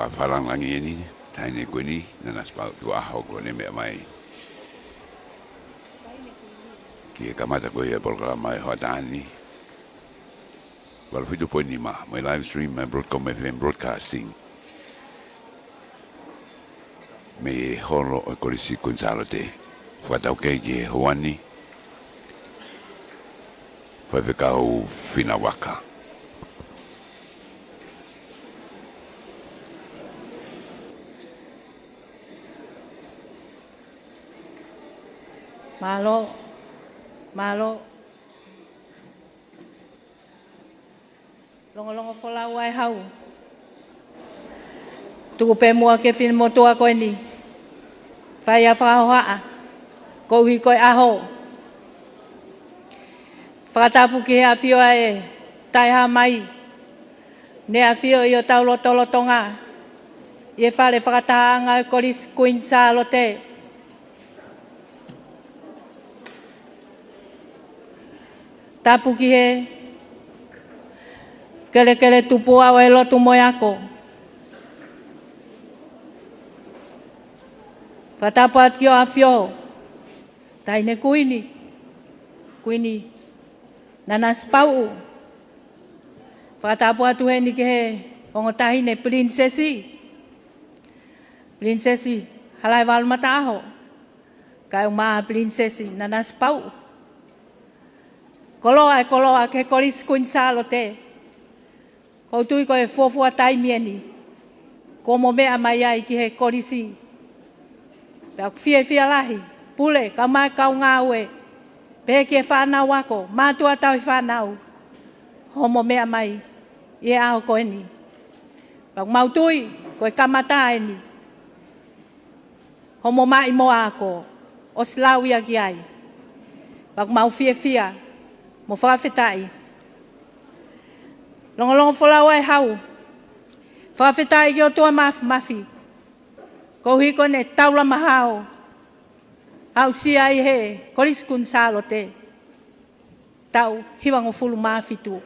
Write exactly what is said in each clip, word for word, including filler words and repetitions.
Fakalāngilangi eni, taʻahine kuini, Nanasipauʻu Tukuʻaho, ko ʻene meʻa mai ki he kamata ko ia e polokalama ʻa e hoʻatā ni. Valu fitu poini nima, mo e live stream mei he Broadcom F M Broadcasting, mei he holo ʻo e Kolisi Kuini Sālote. Fakataukei ki he houa ni, Faifekau Fina Vaka. Mālō, mālō. Longolongo folau ʻa e hau. Tuku pē muʻa ki he finemotuʻa ko eni. Fai ʻa e fakahohaʻa koeʻuhi ko e ʻaho. Fakatapu ki he ʻafio ʻa e Taʻehāmai, ne ʻafio ʻi hotau lotolotonga ʻi he fale fakatahaʻanga ʻo e Kolisi Kuini Sālote. Tapu ki he kelekele tupuʻa ʻo e lotu mo e ako. Fakatapu atu ki hoʻo ʻafio, Taʻahine Kuini, Kuini Nanasipauʻu. Fakatapu atu heni ki he ongo taʻahine Pilinisesi, Pilinisesi Halaevalu Mataʻaho, kae ʻumaʻā Pilinisesi Nanasipauʻu. Koloa e koloa ki he Kolisi Kuini Sālote. ʻOku ou tui ko e fuofua taimi eni kuo mo meʻa mai ai ki he kolisi. Pea ʻoku fiefia lahi, pule, kae ʻumaʻā e kau ngāue, pehē ki he fānau ako, mātuʻa tauhi fānau, hoʻomo meʻa mai ʻi he ʻaho ko eni. Pea ʻoku mau tui ko e kamata eni hoʻomo maʻimoa ako, ʻosi lau ia ki ai. Pea ʻoku mau fiefia mo fakafetaʻi. Longolongo folau ʻa e hau. Fakafetaʻi ki he ʻOtua Māfimafi, koeʻuhi ko ʻene taulama hao aʻusia ʻi he Kolisi Kuini Sālote taʻu hivangofulu mā fitu.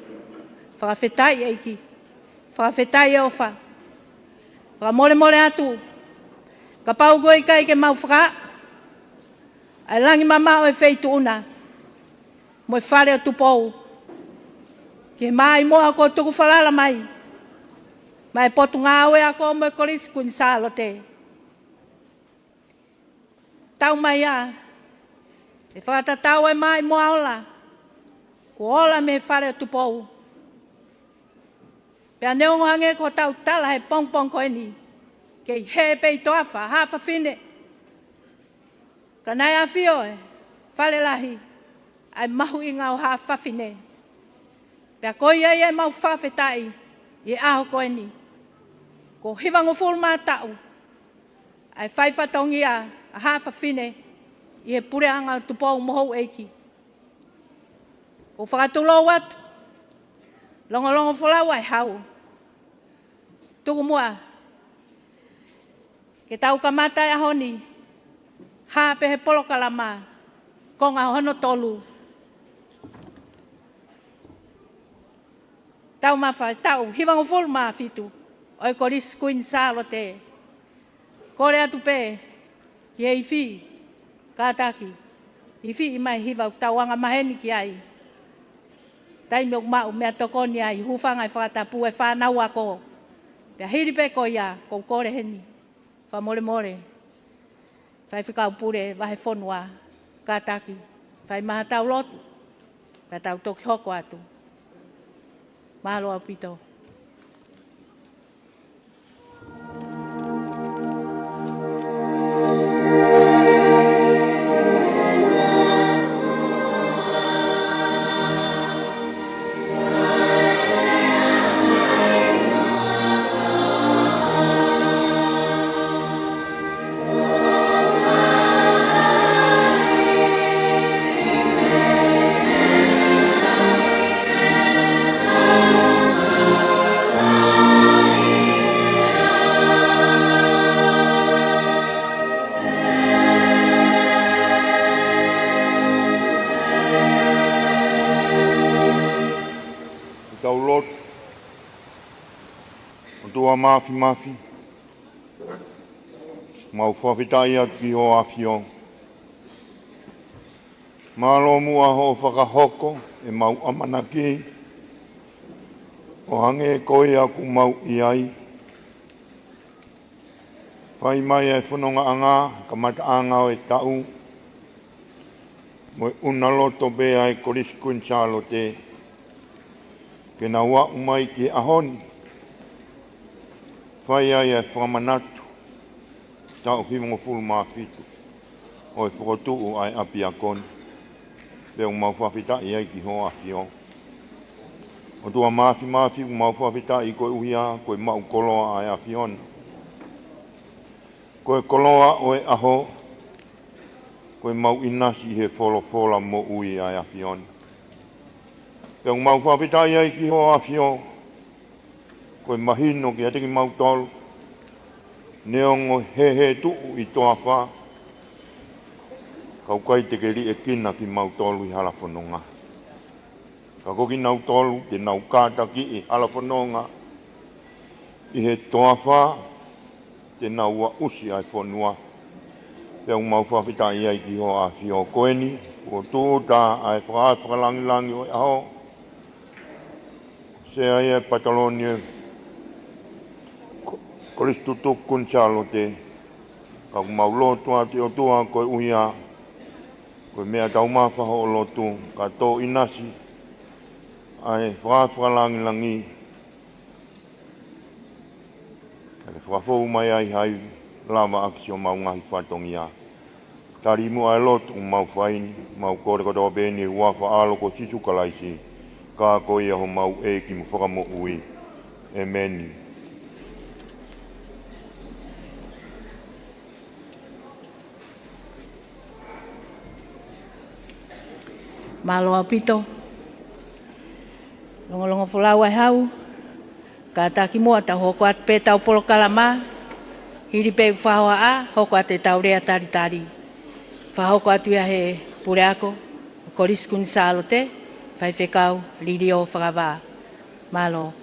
Fakafetaʻi ʻEiki. Fakafetaʻi ʻofa. Fakamolemole atu kapau ʻoku ʻikai ke mau fakaaʻu ʻa e langi mamaʻo ʻo e feituʻu na mo e fale ʻo Tupou ki he maʻimoa kuo tuku falala mai maʻa e Potungāue Ako mo e Kolisi Kuini Sālote. Tau mai ā, ʻe fakatatau ʻa e maʻimoa ola kuo ola mei he fale ʻo Tupou. Pea neongo hangē ko hotau tala he pongipongi ko eni, kei hē pē ʻi toafa Haʻa Fafine, ka naʻe ʻafio ʻi he fale lahi ʻa e mahuʻinga ʻo Haʻa Fafine. Pea ko ia ia ʻemau fakafetaʻi ʻi he ʻaho ko eni, kuo hivangofulu mā taʻu ʻa e fai fatongia ʻa Haʻa Fafine ʻi he puleʻanga ʻo Tupou mo houʻeiki. ʻOku ou fakatulou atu, longolongo folau ʻa e hau. Tuku muʻa ke tau kamata e ʻaho ni, hā pē he polokalama, konga hono tolu. Taumafa e taʻu hivangofulu mā fitu ʻo e Kolisi Kuini Sālote. Kole atu pē ki he ifi, kātaki, ifi mai hiva ʻoku tau angamaheni ki ai. Taimi ʻoku maʻu meʻatokoni ai, hūfanga he fakatapu e fānau ako. Pea hili pē ko ia, ʻoku ou kole heni, fakamolemole, Faifekau Pule Vahefonua, kātaki, fai mai haʻatau lotu, pea tau toki hoko atu. Mālō ʻaupito. Tau lotu. ʻOtua Māfimafi, Mau fakafetaʻi atu ki hoʻo ʻAfio. Mālō muʻa hoʻo fakahoko ʻemau ʻamanaki ʻo hangē ko ia ʻoku mau ʻi ai. Fai mai ʻa e fonongaʻanga, kamataʻanga ʻo e taʻu, mo e ʻuna loto pē ʻa e Kolisi Kuini Sālote, ke nau aʻu mai ki he ʻaho ni, fai ai ʻa e fakamanatu, taʻu hivangofulu mā fitu, ʻo e fokotuʻu ʻa e ʻapiako ni. Pea ʻoku mau fakafetaʻi ai ki hoʻo ʻAfio. ʻOtua Māfimafi, ʻoku mau fakafetaʻi koeʻuhi ko e maʻu koloa ʻa e ʻAfiona. Ko e koloa ʻo e ʻaho, ko ʻemau ʻinasi ʻi he folofola moʻui ʻa e ʻAfiona. Pea ʻoku mau fakafetaʻi ai ki hoʻo ʻAfio, ko e mahino kiate kimautolu, neongo he ʻe tuʻu ʻi toafa, ka ʻoku ʻikai te ke liʻekina kimautolu ʻi hala fononga. Ka ko kinautolu te nau kātakiʻi hala fononga ʻi he toafa, te nau aʻusia ʻa e fonua. Pea ʻoku mau fakafetaʻi ai ki hoʻo ʻAfio. Ko eni, kuo tūʻuta ʻa e faka-, fakalangilangi ʻo e ʻaho. Sea ia ʻa e pataloni ʻo e Ko-, Kolisi Tutuku Kuini Sālote. Ka ʻoku mau lotu atu ʻOtua koeʻuhi ko e meʻa taumafa hoʻo lotu, ka tō ʻinasi ʻa e faka-, fakalangilangi. Ka ke fakafou mai ai ha ivi lavaʻaki siʻomau ngaahi fatongia. Tali muʻa ʻa e lotu ʻoku mau fai ni, mau kole kotoa pē ni ʻi he huafa ʻo ho ʻAlo ko Sīsū Kalaisi, ka ko ia homau ʻEiki mo Fakamoʻui. ʻEmeni. Mālō ʻaupito. Longolongo folau ʻa e hau. Kātaki muʻa tau hoko atu pē ʻetau polokalama. Hili pē ʻeku fakahohaʻa, hoko atu ʻetau lea talitali. Fakahoko atu ia ʻe he puleako Kolisi Kuini Sālote, Faifekau Liliō Fakavā. Mālō.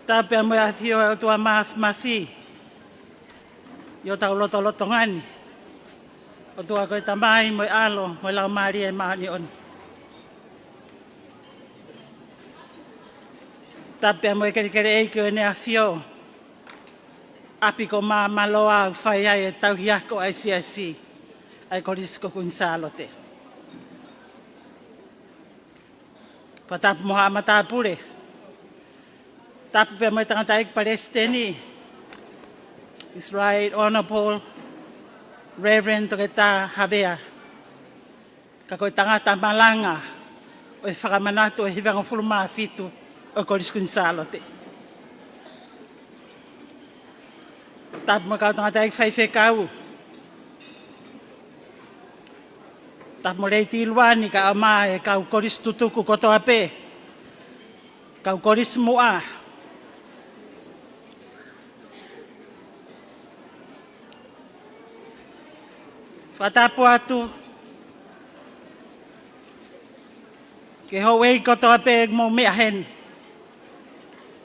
Tapu pea mo e ʻAfio ʻa e ʻOtua Māfimafi ʻi hotau lotolotonga ni. ʻOtua ko e Tamai mo e ʻAlo mo e Laumālie Māʻoniʻoni. Tapu pea mo e kelekele ʻeiki ʻo ʻEne ʻAfio. ʻApi ko Māmaloa ʻoku fai ai e tauhi ako ʻa e siasi ʻa e Kolisi ko Kuini Sālote. Fakatapu mo haʻa matāpule. Tapu pea mo e tangataʻeiki palesiteni, His Right Honourable Reverend Toketā Havea. Ka ko e tangata malanga ʻo e fakamanatu ʻo e hivangofulu mā fitu ʻo e Kolisi Kuini Sālote. Tapu mo e kau tangataʻeiki faifekau. Tapu mo Lady Luani kae ʻumaʻā e kau kolisi tutuku kotoa pē. Kau kolisi muʻa. Fakatapu atu ki he houʻeiki kotoa pē ʻoku mou meʻa heni,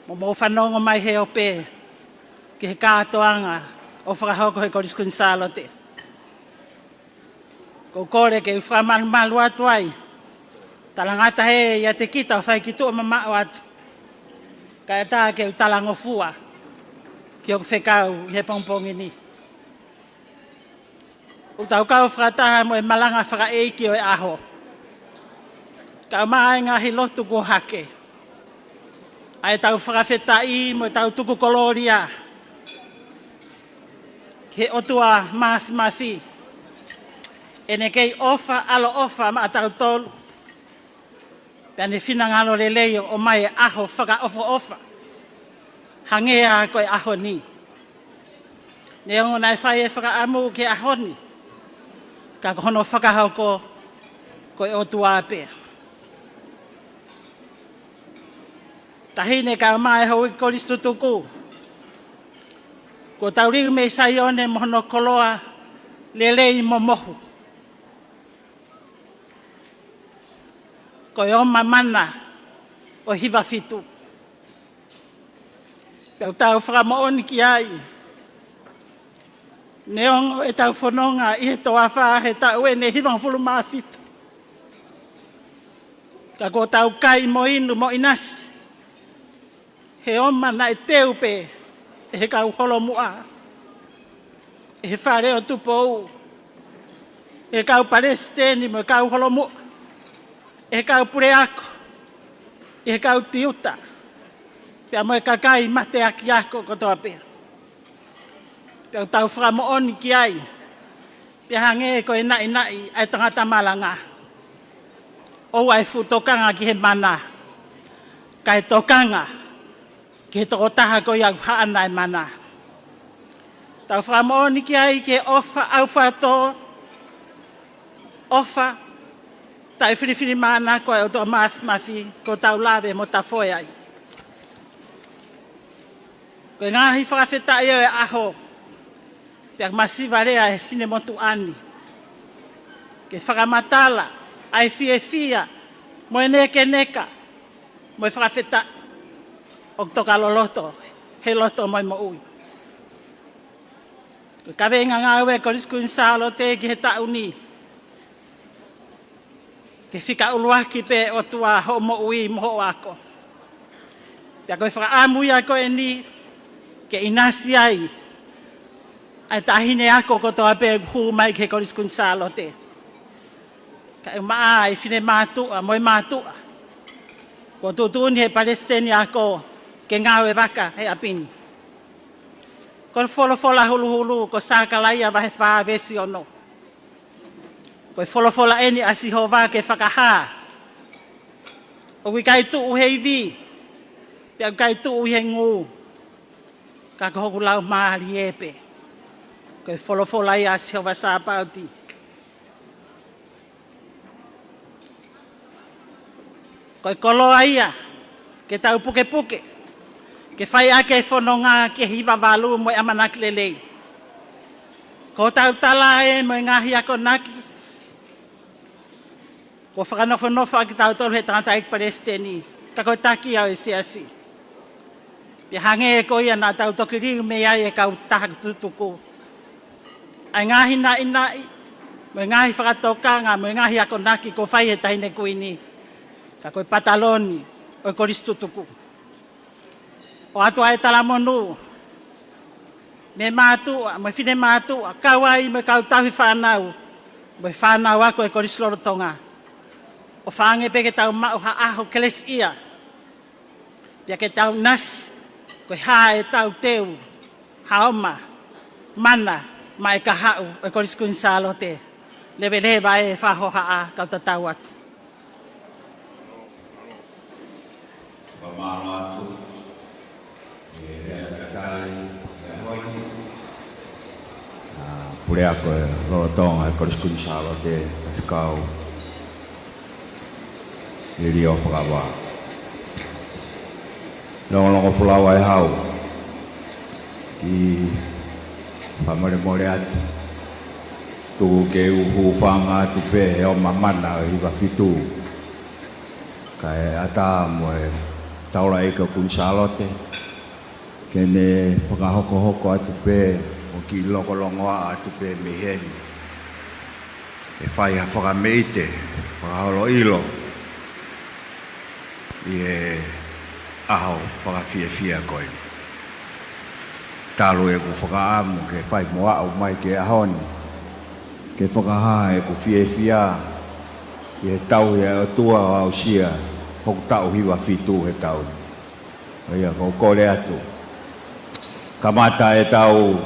mo mou fanongo mai he ope ki he kātoanga ʻoku fakahoko he Kolisi Kuini Sālote. ʻOku ou kole ke u fakamalumalu atu ai. Talangata he ʻiate kita ʻoku fai ki tuʻa mamaʻo atu. Kae ʻatā ke u talangofua ki hoku fekau ʻi he pongipongi ni. ʻOku tau kau fakataha mo e malanga fakaʻeiki ʻo e ʻaho, kae ʻumaʻā e ngaahi lotu kuo hake. ʻA e tau fakafetaʻi mo e tau tuku kolōlia ki he ʻOtua Māfimafi, ʻene kei ʻofa ʻaloʻofa maʻatautolu, pea ne finangalo lelei ʻo ʻomai e ʻaho fakaʻofoʻofa, hangē ko e ʻaho ni. Neongo naʻe fai e fakaʻamu ki he ʻaho ni, ka ko hono fakahoko ko e ʻOtua pē. Taʻahine kae ʻumaʻā e houʻeiki kolisi tutuku, kuo tau liu mei Saione mo hono koloa lelei mo mohu. Ko e ʻoma mana ʻo e hiva fitu. Pea ʻoku tau fakamoʻoni ki ai, neongo e tau fononga ʻi he toafa he taʻu eni ʻe hivangofulu mā fitu, ka kuo tau kai mo inu mo ʻinasi he ʻoma naʻe teu pē ʻe he kau holomuʻa, ʻe he Fale ʻo Tupou, ʻe he kau palesiteni mo e kau holomuʻa, ʻe he kau puleako, ʻe he kau tiuta, pea mo e kakai mateaki ako kotoa pē. Pea ʻoku tau fakamoʻoni ki ai, pea hangē ko e naʻinaʻi ʻa e tangata malanga, ʻoua ʻe fuʻu tokanga ki he mana, kae tokanga ki he tokotaha ko ia ʻoku haʻana e mana. Tau fakamoʻoni ki ai ki he ʻofa ʻaufato, ʻofa taʻefilifilimānako ʻa e ʻOtua Māfimafi kuo tau lave mo tafoe ai. Ko e ngaahi fakafetaʻi ʻo e ʻaho, pea masiva lea e finemotuʻa ni ke fakamatala ʻa e fiefia mo e nekeneka mo e fakafetaʻi ʻoku toka loloto he loto mo e moʻui. Ko e kaveinga ngāue ʻa e Kolisi Kuini Sālote ki he taʻu ni, ke fika ʻuluaki pē ʻOtua hoʻo moʻui mo hoʻo ako. Pea ko e fakaʻamu ia ko eni ke ʻinasi ai ʻa e taʻahine ako kotoa pē ʻoku hū mai ki he Kolisi Kuini Sālote, kae ʻumaʻā e finemātuʻa mo e mātuʻa kuo tuʻutuʻuni ʻe he palesiteni ako ke ngāue vaka he ʻapi ni. Ko e folofola huluhulu ko Sakalaia vahe fā veesi ono. Ko e folofola eni ʻa Sihova ke fakahā, ʻoku ʻikai tuʻu he ivi, pea ʻoku ʻikai tuʻu ʻi he ngū, ka ko hoku Laumālie pē. Ko e folofola ia ʻa Sihova Sāpaoti. Ko e koloa ia ke tau pukepuke, ke fai ʻaki e fononga ki he hiva valu mo e ʻamanaki lelei. Ko hotau tala ē mo e ngaahi akonaki kuo fakanofonofo ʻaki kitautolu ʻe he tangataʻeiki palesiteni, ka ko e taki ia ʻo e siasi. Pea hangē ko ia naʻa tau toki liu mei ai e kautaha tutuku, ʻa e ngaahi naʻinaʻi mo e ngaahi fakatokanga mo e ngaahi akonaki kuo fai ʻe he taʻahine kuini, ka ko e pataloni ʻo e kolisi tutuku. ʻOatu ʻa e talamonū mei he mātuʻa mo e finemātuʻa, kau ai mo e kau tauhi fānau mo e fānau ako ʻo e kolisi lolotonga, ʻo fakaange pē ke tau maʻu ha ʻaho kelesiʻia, pea ke tau ʻinasi ko e hā ʻetau teu ha ʻoma mana maʻa e kahaʻu ʻo e Kolisi Kuini Sālote. Leveleva e fakahohaʻa, kau tatau atu. Fakamālō atu he lea takatai he ʻaho ni ʻa e puleako lolotonga ʻo e Kolisi Kuini Sālote, Faifekau Liliofakava. Longolongo folau ʻa e hau, kiʻi fakamolemole atu, tuku ke u hūfanga atu pē he ʻoma mana ʻo e hiva fitu, kae ʻatā mo e taulaʻeiki ʻo Kuini Sālote ke ne fakahokohoko atu pē ʻo kiʻi lokolongoaʻa atu pē mei heni, ʻe fai ha fakameʻite, fakaholo ʻilo ʻi he ʻaho fakafiefia ko eni. Talu ʻeku fakaʻamu ke fai mo aʻu mai ki he ʻaho ni, ke fakahā ʻeku fiefia ʻi he tauhi ʻa e ʻOtua ʻo aʻusia hoku taʻu hiva fitu he taʻu ni. ʻA ia, ʻoku ou kole atu. Kamata ʻetau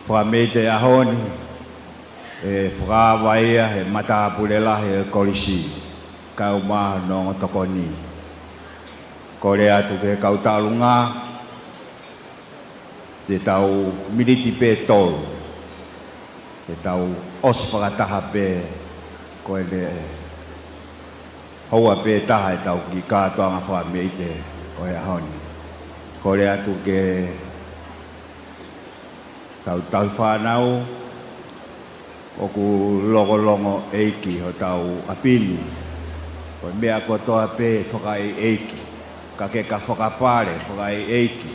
fakameʻite ʻaho ni, ʻe fakaava ia ʻe he matāpule lahi ʻo e kolisi, kae ʻumaʻā hono ongo tokoni. Kole atu ki he kau taʻolunga, te tau miniti pē ʻe tolu, te tau ʻosi fakataha pē, ko ʻene houa pē ʻe taha ʻetau kiʻi kātoanga fakameʻite ʻo e ʻaho ni. Kole atu ki he kau tauhi fānau, ʻoku longolongoʻeiki hotau ʻapi ni. Ko e meʻa kotoa pē fakaʻeiʻeiki. Ka ke ka fakapale fakaʻeiʻeiki.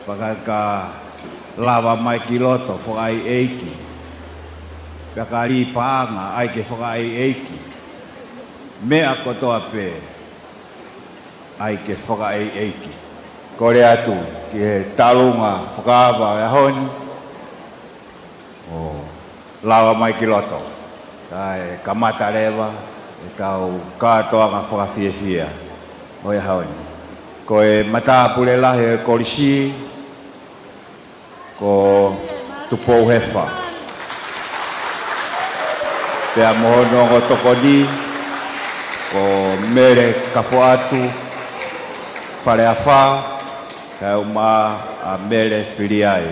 Pea ka ka lava mai ki loto fakaʻeiʻeiki. Pea ka lī paʻanga ʻai ke fakaʻeiʻeiki. Meʻa kotoa pē ʻai ke fakaʻeiʻeiki. Kole atu ki he taʻolunga fakaava ʻo e ʻaho ni, ʻo lava mai ki loto. Kae kamata leva ʻetau kātoanga fakafiefia ʻo e ʻaho ni. Ko e matāpule lahi ʻo e kolisi, ko Tupou Hefa. Pea mo hono ongo tokoni, ko Mele Kafoatu Faleafa, kae ʻumaʻā ʻa Mele Filiai.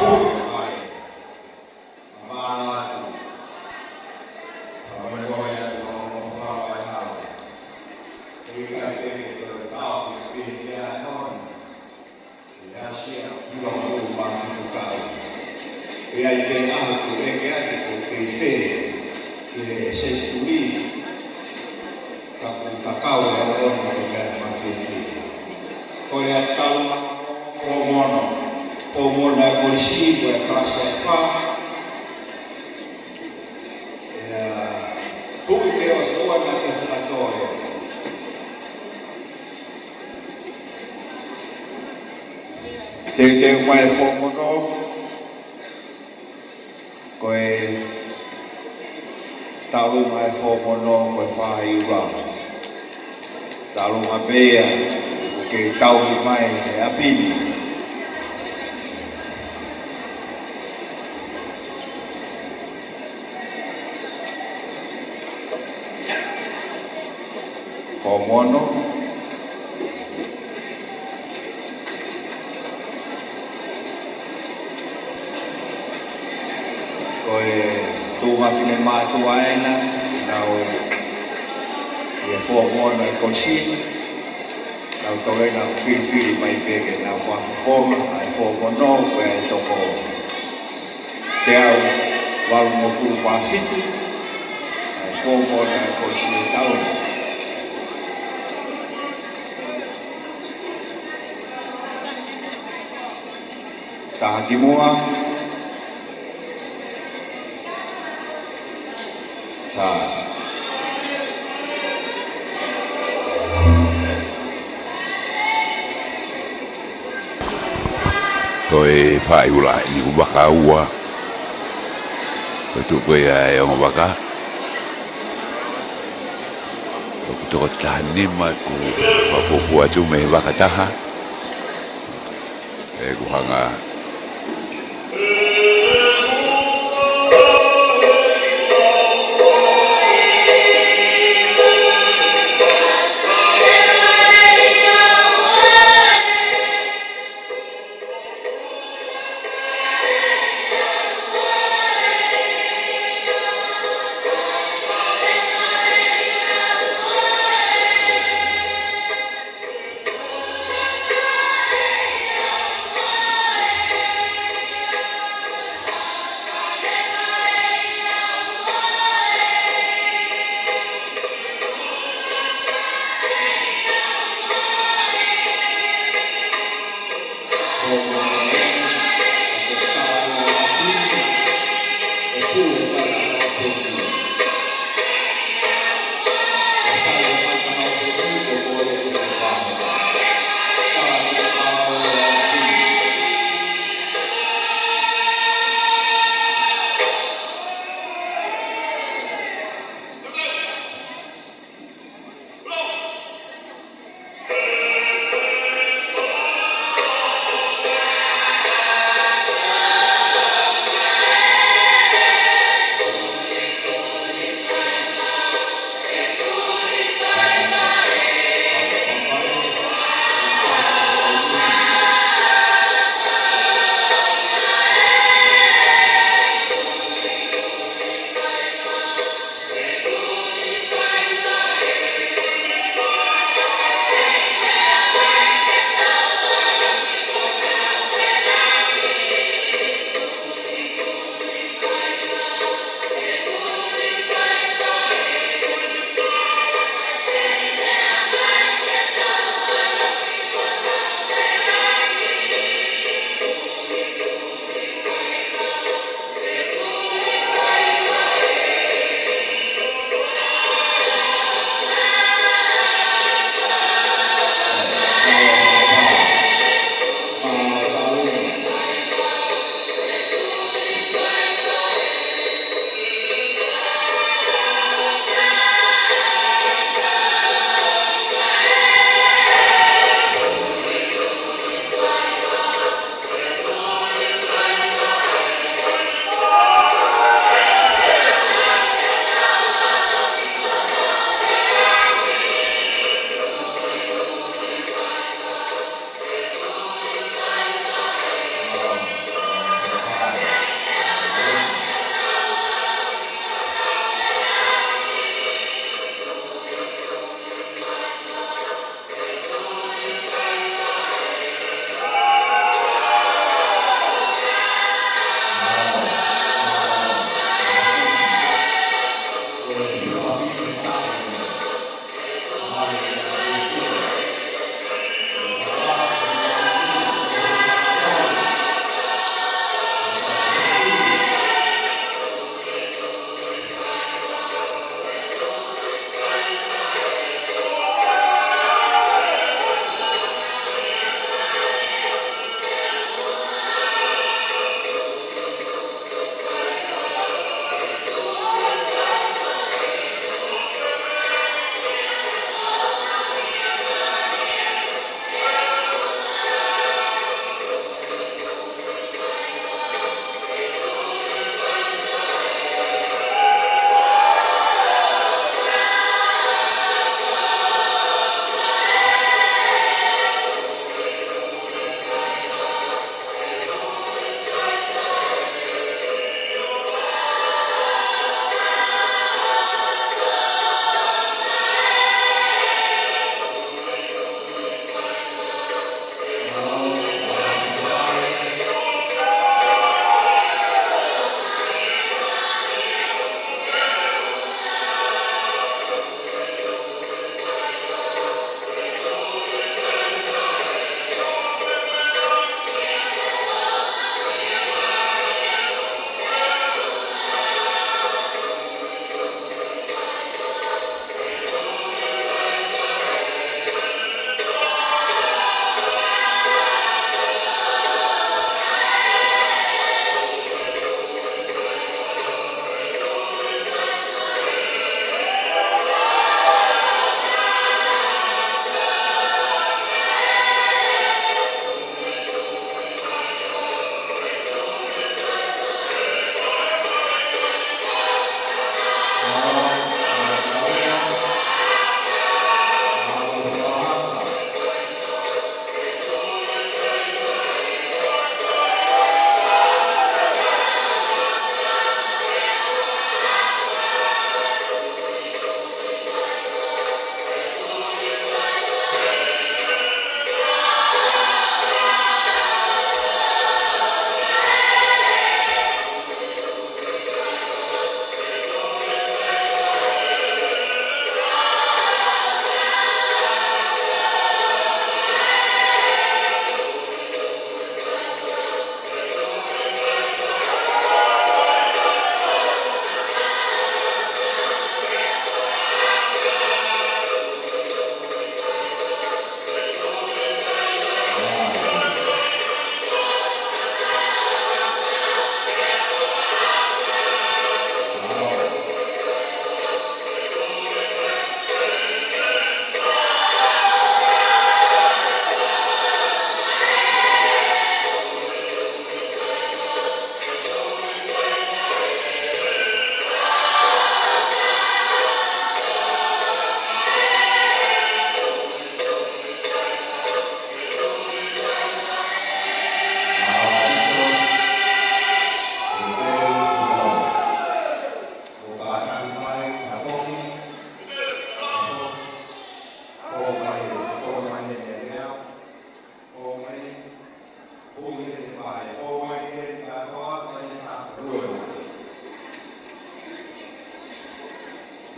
Mai. Mafana atu. Ka mole mohe atu, ka mole mohe fala e hau. ʻIkai pē ke toe tau ki he pehē kia e hau. ʻE asia, ua mafulu mā fitu taʻu. ʻE ai pē ʻaho ke ʻeke ai ko e kei fē ʻi he senituli, ka kuo tatau e ʻaho ni ko e meʻa mafefe. Ko e taʻu ʻa Fōmono, Fōmono ʻa e kolisi ko e kalasi ʻe fā. ʻIa, tuku ke ʻosi ua naʻa ke fakatō e. Teuteu mai Fōmono, ko e taʻu mai Fōmono, ko e faahi ua. Talu ma pea, ke tauhi mai he ʻapi ni. Fōmono. Ko e tuʻunga finemātuʻa ena, nau ʻi he Fōmono ʻa e kolisi, nau toki nau filifili mai pē ke nau fakafofonga ʻa e Fōmono, ko e toko teau valungofulu mā fitu, ʻa e Fōmono ʻa e kolisi ʻo e taʻu ni. Taha ki muʻa. Sa. Ko e faʻiula ni ʻoku vaka ua. Ko e tuʻu ko ia e ongo vaka. ʻOku toko taha nima ʻoku fakapupu atu mei he vaka taha. ʻOku hanga.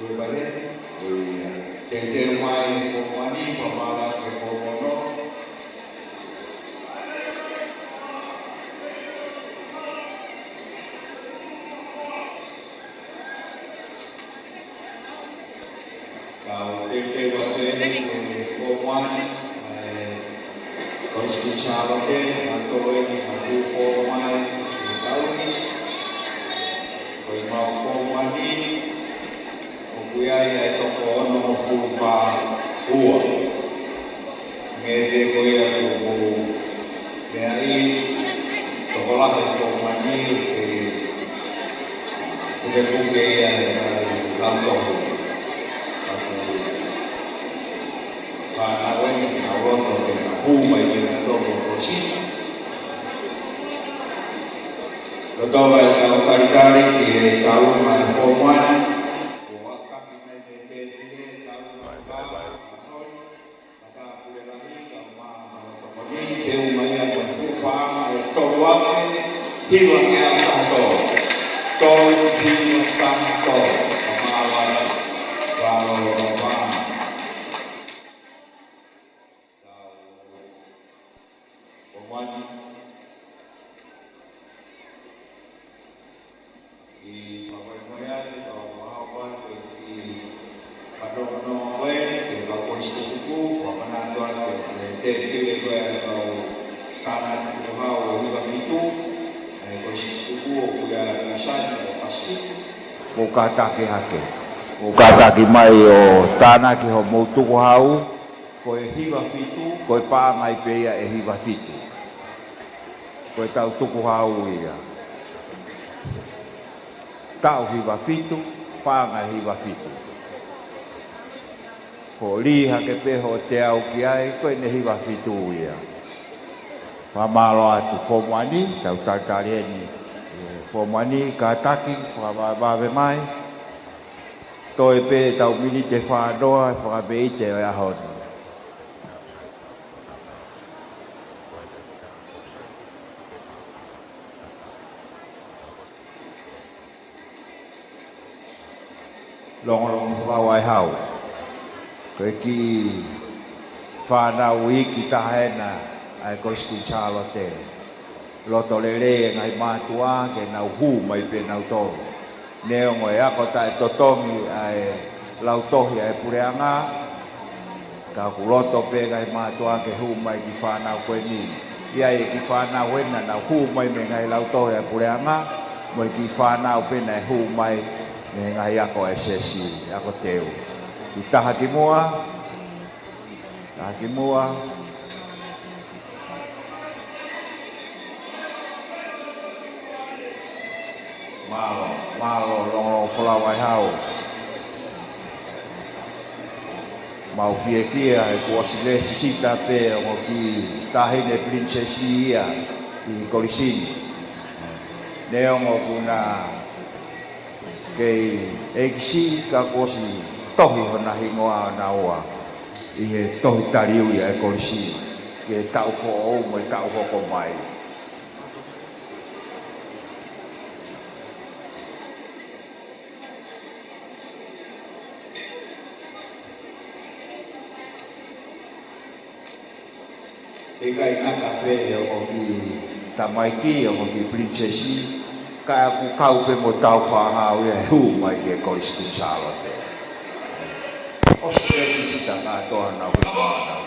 Ko ia, teuteu mai e fōmu ʻa eni, fakamālō atu ki he fōmu ono. Kau teuteu atu eni ki he fōmu ʻa eni, ē, Kolisi Kuini Sālote, naʻa nau ʻi ai ʻenau fōmu ʻi he taʻu ni. Ko ʻemau fōmu ʻa eni, ʻoku ʻi ai ʻa e toko onongofulu mā ua. Meʻa pē ko ia ʻoku mou meaʻi, tokolahi e fōmu ʻa eni, ʻoku pukepuke ia ʻe he kau lautohi. Ka ko e fānau eni, naʻa nau loto ke nau hū mai ki he toko kolisi. Loto mai ʻetau talitali ki he taʻu mai fōmu ʻa eni. Kuo ʻataki mai mei he tēpile, taʻu mai fā, Mānoi, Matāpule Lahi, kau mā, mā tokoni, feu mai ia mo e fuʻu paʻanga ʻe tolu afe hiva ke ʻa tato. Tolu hiva taha tolu, ka mā lava, valo lava. Tau fōmu ʻa eni. ʻI he fakamolemole atu, kau fakahopo atu e kiʻi fanongonongo ko eni ki he kau kolisi tutuku, fakamanatu atu e tēpile ko ē ʻa e kau tānaki tukuhau ʻe hiva fitu, ʻa e kolisi tutuku ʻoku ʻi ai ʻa Kuini Sālote mo Pasifiki. Mou kātaki hake. Mou kātaki mai ʻo tānaki hoʻomou tukuhau, ko e hiva fitu, ko e paʻanga ia pē ia ʻe hiva fitu. Ko ʻetau tukuhau ia. Taʻu hiva fitu, paʻanga ʻe hiva fitu. Ko e lī hake pē hoʻo teau ki ai, ko ʻene hiva fitu ia. Fakamālō atu fōmu ʻa eni, tau talitali eni. Fōmu ʻa eni, kātaki, fakavavevave mai. Toe pē ʻetau miniti ʻe fā noa, fakameʻite ʻo e ʻaho ni. Longolongo Folau Vaihau. Ko e kiʻi fānau iiki taha ena ʻa e Kolisi Kuini Sālote. Loto lelei e ngaahi mātuʻa ke nau hū mai pē nautolu. Neongo e ako taʻetotongi ʻa e lautohi ʻa e puleʻanga, ka ʻoku loto pē ngaahi mātuʻa ke hū mai e kiʻi fānau ko eni. ʻI ai e kiʻi fānau ena naʻa nau hū mai mei he ngaahi lautohi ʻa e puleʻanga, mo e kiʻi fānau pē naʻe hū mai mei he ngaahi ako ʻa e siasi, ako teu. Kiʻi taha ki muʻa, taha ki muʻa. Mālō, mālō, Longolongo Folau Vaihau. Mau fiefia he kuo ʻosi lēsisita pē ongo kiʻi taʻahine pilinisesi ia ʻi he kolisi ni. Neongo ʻoku na kei ʻeikisiʻi ka kuo ʻosi tohi hona hingoa ʻonaua ʻi he tohi taliui ʻa e kolisi ki he taʻu foʻou mo e taʻu hoko mai. ʻIkai ngata pē he ongo kiʻi tamaiki, ongo kiʻi pilinisesi, ka ʻoku kau pē mo ʻetau fānau ia ʻe hū mai ki he Kolisi Kuini Sālote. ʻOsi lēsisita kātoa honau hingoa ʻonaua.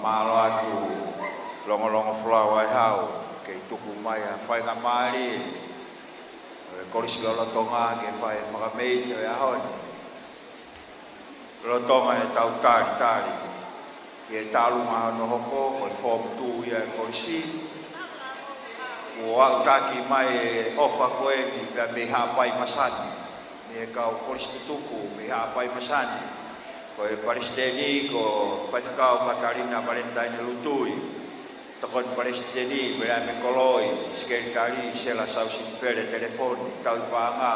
Mālō atu Longolongo Folau Vaihau, ke tuku mai ʻa e faingamālie ʻo e Kolisi Lolotonga ke fai e fakameʻite ʻo e ʻaho ni. Lolotonga ʻetau talitali ki he taʻu ʻe hongofulu mā hoko, ko e Form Two ia ʻo e kolisi. Kuo aʻutaki mai e ʻofa ko eni pea mei Haʻapai Masani, mei he kau kolisi tutuku mei Haʻapai Masani, ko e Palesiteni ko Faifekau Katalina Valentine Lutui, Tokoni Palesiteni Viliami Koloi, Sekelitali Sela Sausini Pele Telefoni, Tauhi Paʻanga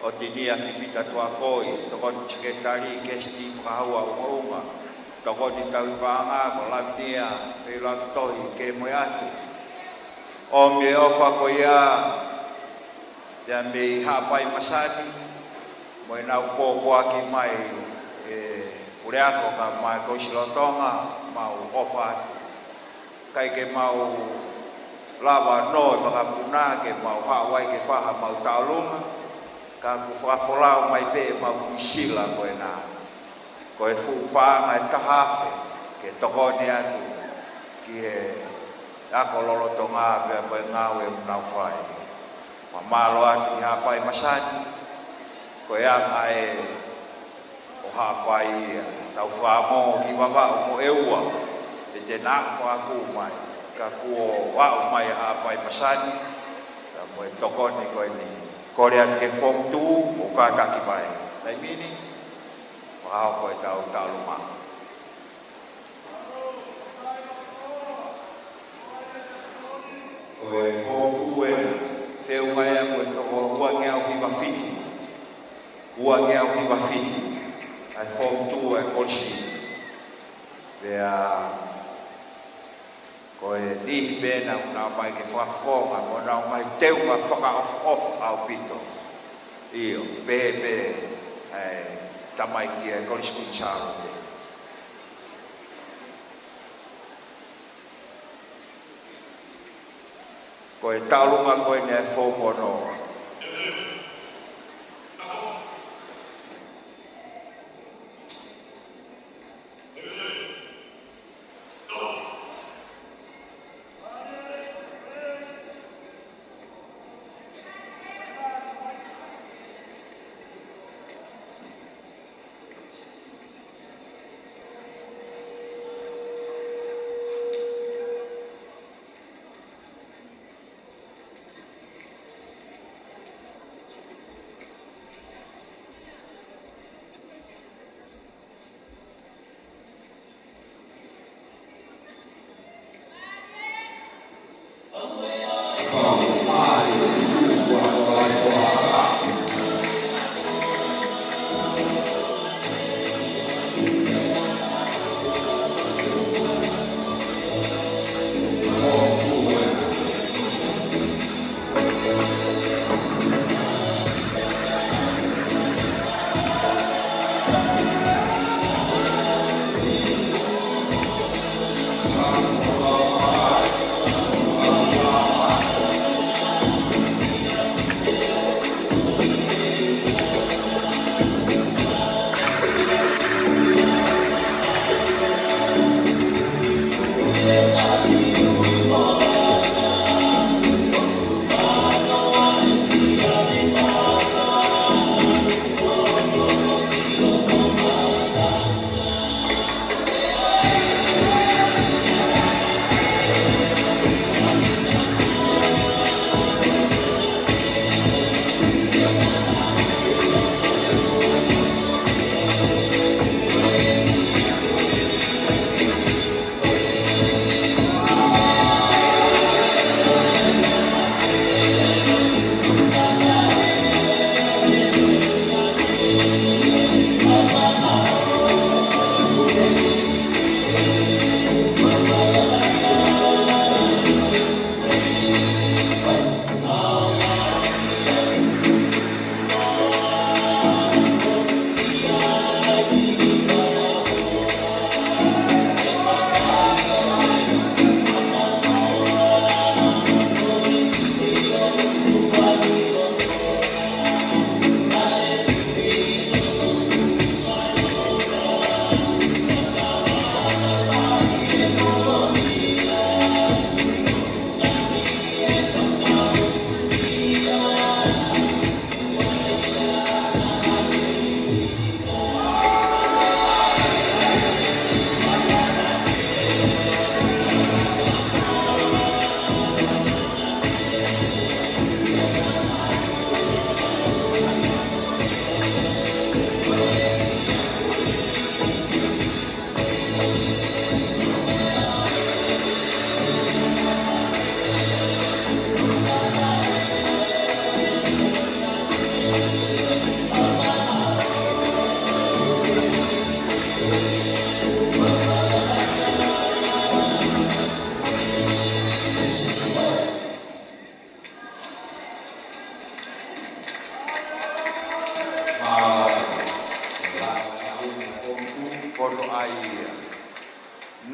ʻOtinia Fifita Tuakoi, Tokoni Sekelitali Kesiti Fakahaua Ungaunga, Tokoni Tauhi Paʻanga ko Lavinia Peiloaki Tohi Kemoeatu. ʻOmi e ʻofa ko ia pea mei Haʻapai Masani, mo ʻenau pōpoaki mai e puleako kae ʻumaʻā e Kolisi Lolotonga, mau ʻofa atu. ʻIkai ke mau lava ʻo nofo he makapuna ke mau haʻu ai ke fai haʻamau tauʻolunga, ka kuo fakafolau mai pē ʻemau kiʻi sila ko ena. Ko e fuʻu paʻanga ʻe taha afe ke tokoni atu ki he ako lolotonga pea mo e ngāue ʻoku nau fai. Fakamālō atu ki Haʻapai Masani, ko e anga ē ʻo Haʻapai ia, tau fakaongo ki Vavaʻu mo ʻEua, pe te nau fakakū mai, ka kuo aʻu mai ʻa Haʻapai Masani, pea mo e tokoni ko eni. Kole atu ki he Form Two, ʻo kātaki mai. Taimi ni, fakahoko ʻetau tauʻolunga. Ko e Form Two ena, feʻunga ia mo e toko uangeau hiva fitu. Uangeau hiva fitu. ʻA e Form Two ʻa e kolisi. Pea ko e niʻihi pē ena ʻoku nau ō mai ke fakafofonga mo ʻenau ngaahi teunga fakaʻofoʻofa ʻaupito. ʻIo, pehē pē ʻa e tamaiki ʻa e Kolisi Kuini Sālote. Ko e tauʻolunga ko eni ʻa e Form Ono.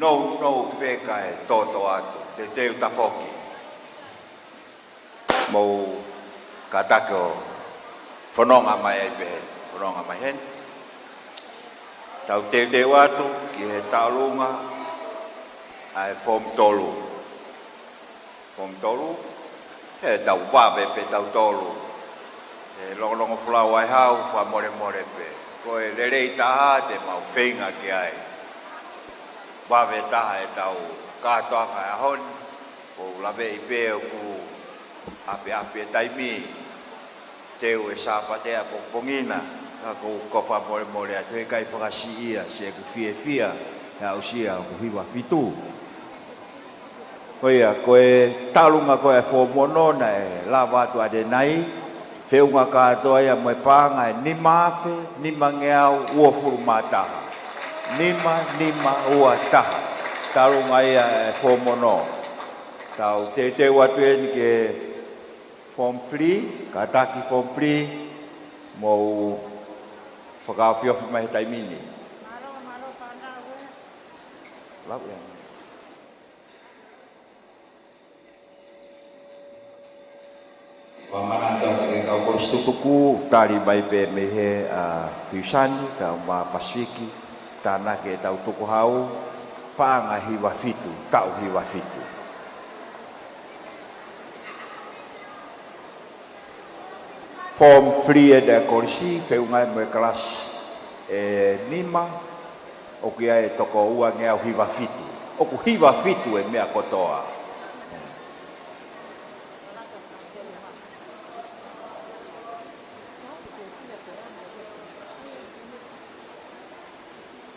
Nounou pē kae tōtōatu, teuteu tafoki. Mou kātaki ʻo fononga mai ai pē, fononga mai heni. Tau teuteu atu ki he taʻolunga ʻa e foomu tolu. Foomu tolu, he tau vave pē tautolu. ʻE longolongo folau ai hau, fakamolemole pē. Ko e lelei taha te mau feinga ki ai. Vave taha ʻetau kātoanga he ʻaho ni, ʻoku ou laveʻi pē ʻoku ʻapiʻapi e taimi, teu e Sāpate ʻapongipongi na, ka ʻoku ou fakamolemole atu he ʻikai fakasiʻia, se ʻeku fiefia, he aʻusia ʻoku hiva fitu. Ko ia, ko e taʻolunga ko ē ʻa e foomu ono naʻe lava atu ʻanenai, feʻunga kātoa ia mo e paʻanga ʻe nima afe, nimangeau, uofulu mā taha. Nima, nima, ua taha. Taʻolunga ia ʻa e foomu ono. Tau teuteu atu eni ki he foomu three, kātaki foomu three, mou fakaofiofi mai he taimi ni. Lau ē. Fakamanatu atu ki he kau kolisi tutuku, tali mai pē mei he, ʻa, Fiusani, kau mā Pasifiki, tānaki ʻetau tukuhau, paʻanga hiva fitu, taʻu hiva fitu. Foomu three ʻa e kolisi, feʻunga mo e kalasi ʻe nima, ʻoku ʻi ai e toko uangeau hiva fitu. ʻOku hiva fitu e meʻa kotoa.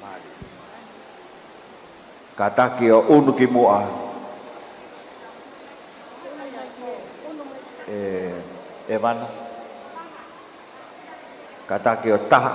Mālie. Kātaki ʻo unu ki muʻa. ʻE, ʻEvana. Kātaki ʻo taha.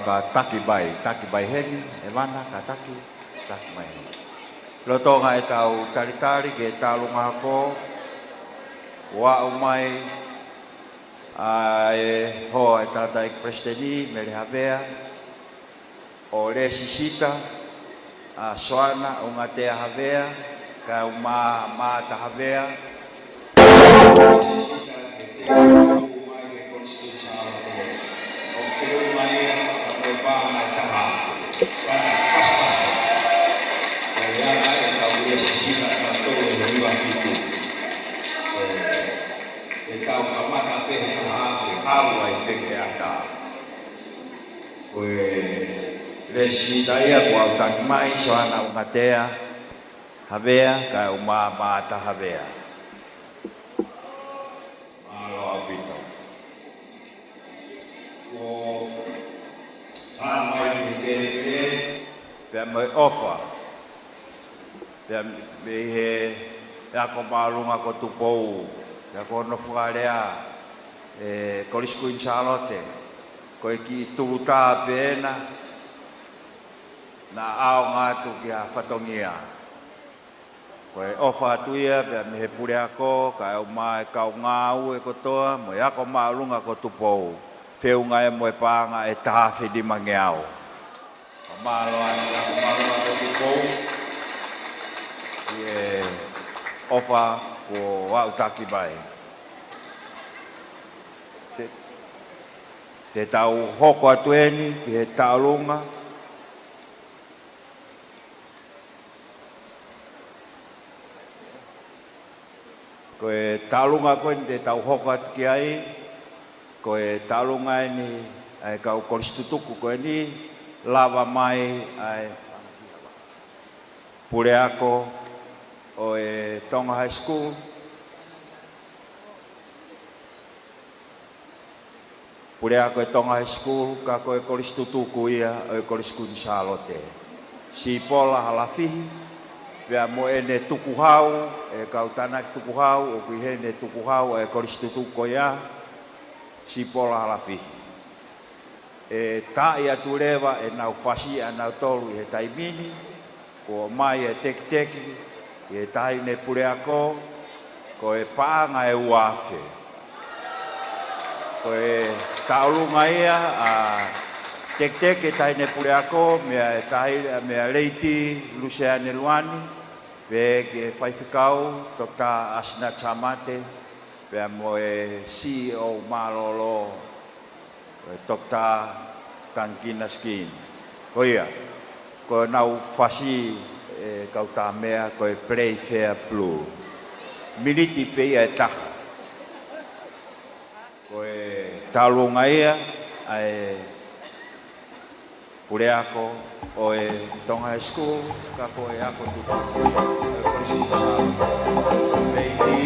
Ka taki mai, taki mai heni, ʻEvana, ka taki, taki mai heni. Lolotonga ʻetau talitali ki he taʻolunga hoko, ʻoku aʻu mai ʻa e hoa ʻo e tangataʻeiki Palesiteni, Mele Havea, ʻo lēsisita ʻa Soana ʻUngatea Havea, kae ʻumaʻā Maata Havea. Lēsisita ke teu mai ke Konisitūtone ʻo feʻunga ia mo e paʻanga ʻe taha afe. Ka ta pasipasi. Ka ia ʻa e kau lēsisita ka tolu ʻe hiva fitu. ʻE, ʻe tau kamata pē he taha afe, ʻalu ai pē ki he ata. Ko e lēsisita ia kuo aʻu taki mai, Soana ʻUngatea Havea, kae ʻumaʻā Maata Havea. Mālō ʻaupito. Kuo hā mai ki he kele pē, pea mo e ʻofa. Pea mei he ako māʻolunga ko Tupou, pea ko hono fakalea, ʻe Kolisi Kuini Sālote, ko e kiʻi tulutā pē ena, naʻa ʻaonga atu ki ha fatongia. Ko e ʻofa atu ia, pea mei he puleako, kae ʻumaʻā e kau ngāue kotoa, mo e ako māʻolunga ko Tupou, feʻunga ia mo e paʻanga ʻe taha afe nimangeau. Mālō ʻaupito, mālō ʻaupito. ʻI he ʻofa kuo aʻu taki mai. Te, te tau hoko atu eni ki he taʻolunga. Ko e taʻolunga ko eni te tau hoko atu ki ai, ko e taʻolunga eni ʻa e kau kolisi tutuku ko eni, lava mai ʻa e puleako ʻo e Tonga High School, puleako ʻo e Tonga High School, ka ko e kolisi tutuku ia ʻo e Kolisi Kuini Sālote. Sipola Halafihi, pea mo ʻene tukuhau, ʻe kau tānaki tukuhau, ʻoku ʻi heʻene tukuhau ʻa e kolisi tutuku ko ia, Sipola Halafihi. ʻE taaʻi atu leva ʻenau fasi ʻanautolu ʻi he taimi ni, kuo ʻomai e tekiteki ʻe he taʻahine puleako, ko e paʻanga ʻe ua afe. Ko e taʻolunga ia ʻa e tekiteki ʻe he taʻahine puleako, meia e taʻahine, meia Leiti Luseane Luani, pehē ki he faifekau, Toketā ʻAsina Tamate, pea mo e CEO mālōlō, ʻa Toketā Tangikina Skin. Ko ia, ko ʻenau fasi ʻe kau tā meʻa ko e Playfair Blue. Miniti pē ia ʻe taha. Ko e taʻolunga ia ʻa e puleako ʻo e Tonga High School, ka ko e ako tutuku ko ia ʻo e Kolisi Kuini Sālote. Lady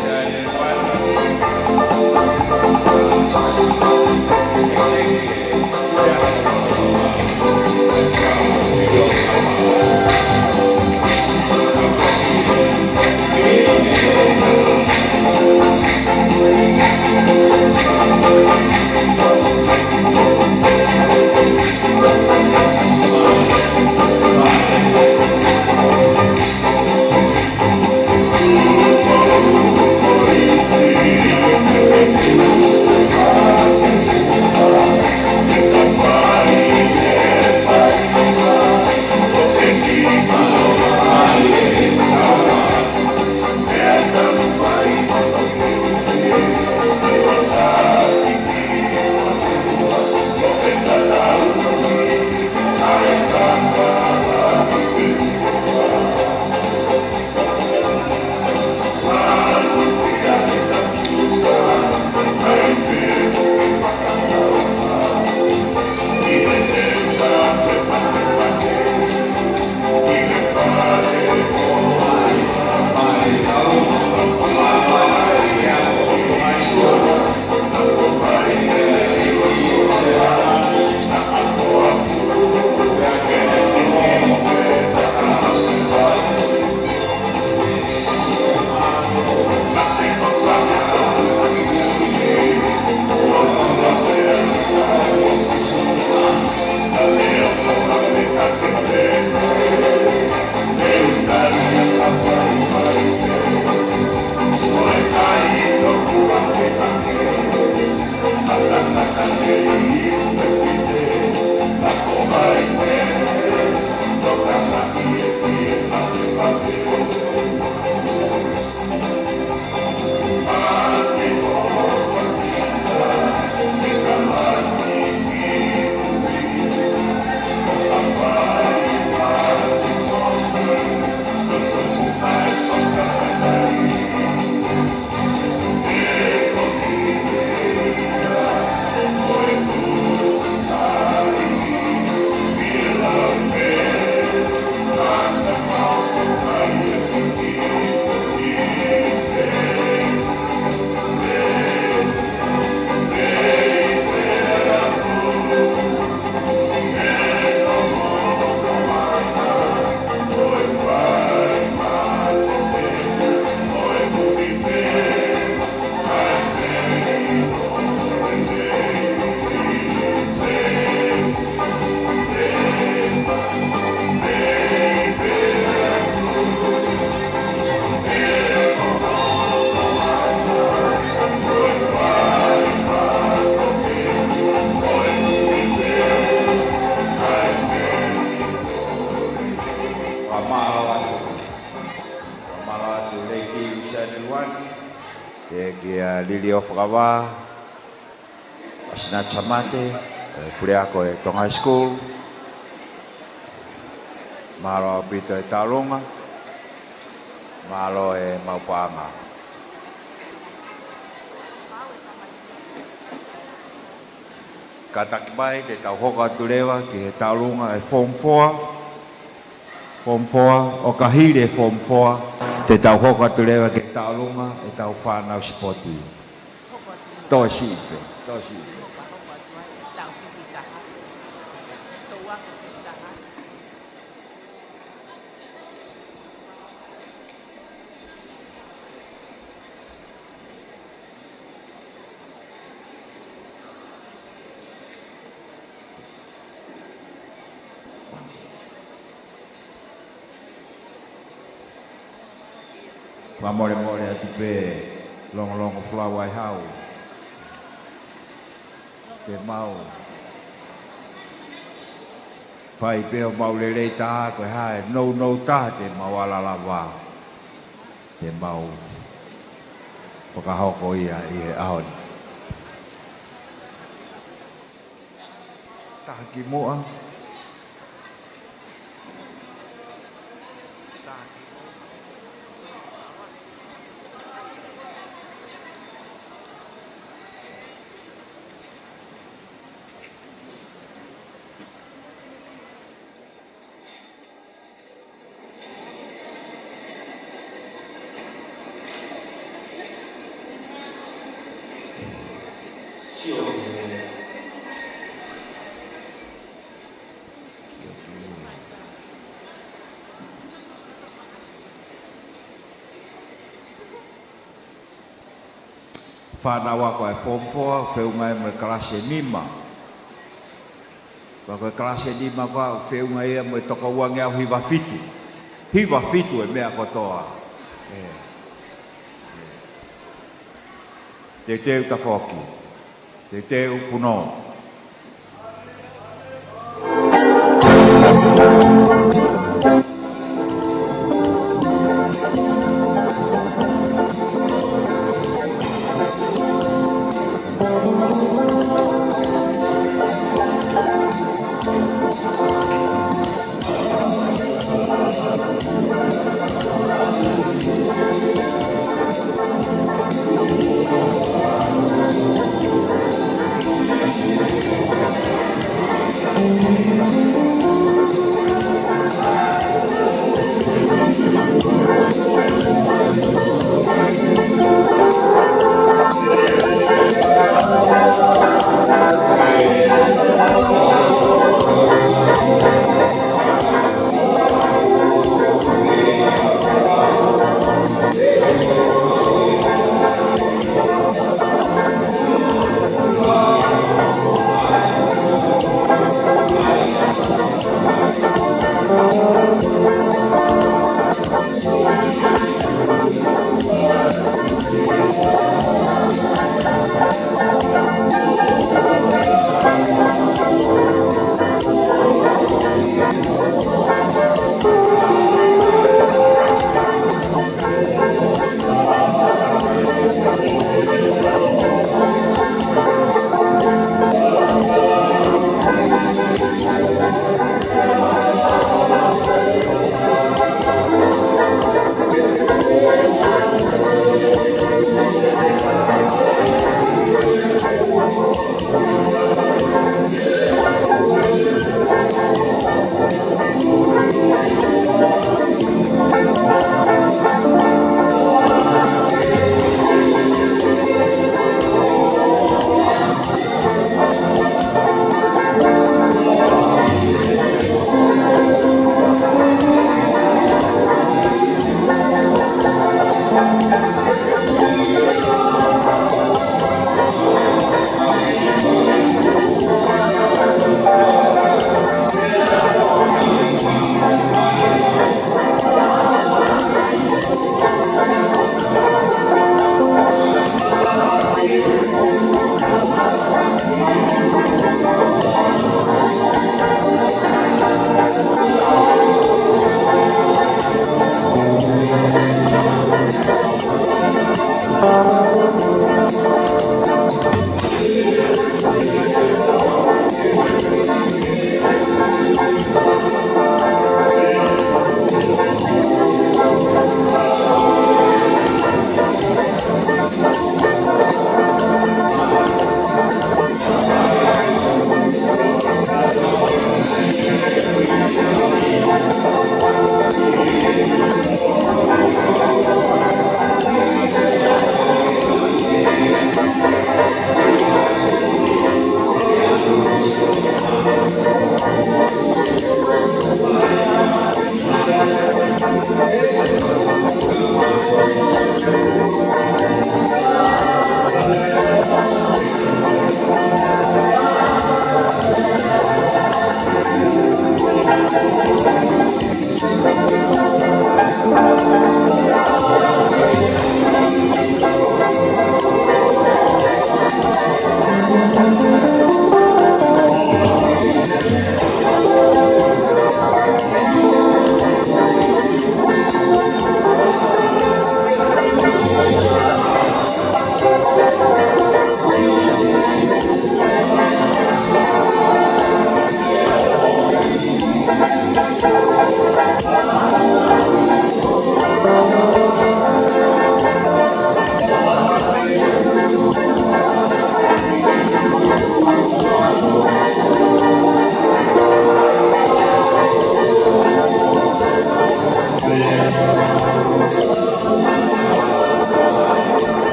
Shannon White. Fakamālō atu. Fakamālō atu Lady Usaini Luani, ē, kia Lili ʻOfakavā, ʻa Sinati Samate, ē, puleako ʻo e Tonga High School. Mālō ʻaupito e tauʻolunga. Mālō e maʻu paʻanga. Kātaki mai, te tau hoko atu leva ki he tauʻolunga e Form Four. Form Four, ʻo ka hili e Form Four, te tau hoko atu leva ki he tauʻolunga ʻetau fānau sipoti. Toe siʻi pē, toe siʻi pē. Fakamolemole atu pē, Longolongo Folau Vaihau. Te mau fai pē ʻo mau lelei taha, ko e hā e nounou taha te mau ala lava. Te mau fakahoko ia ʻi he ʻaho ni. Taha ki muʻa. Taha ki muʻa. Fānau ako ʻa e Form Four, feʻunga ia mo e kalasi ʻe nima. Pea ko e kalasi ʻe nima ko ē, feʻunga ia mo e toko uangeau hiva fitu. Hiva fitu e meʻa kotoa. ʻE. ʻE. Teuteu tafoki. Teuteu punou.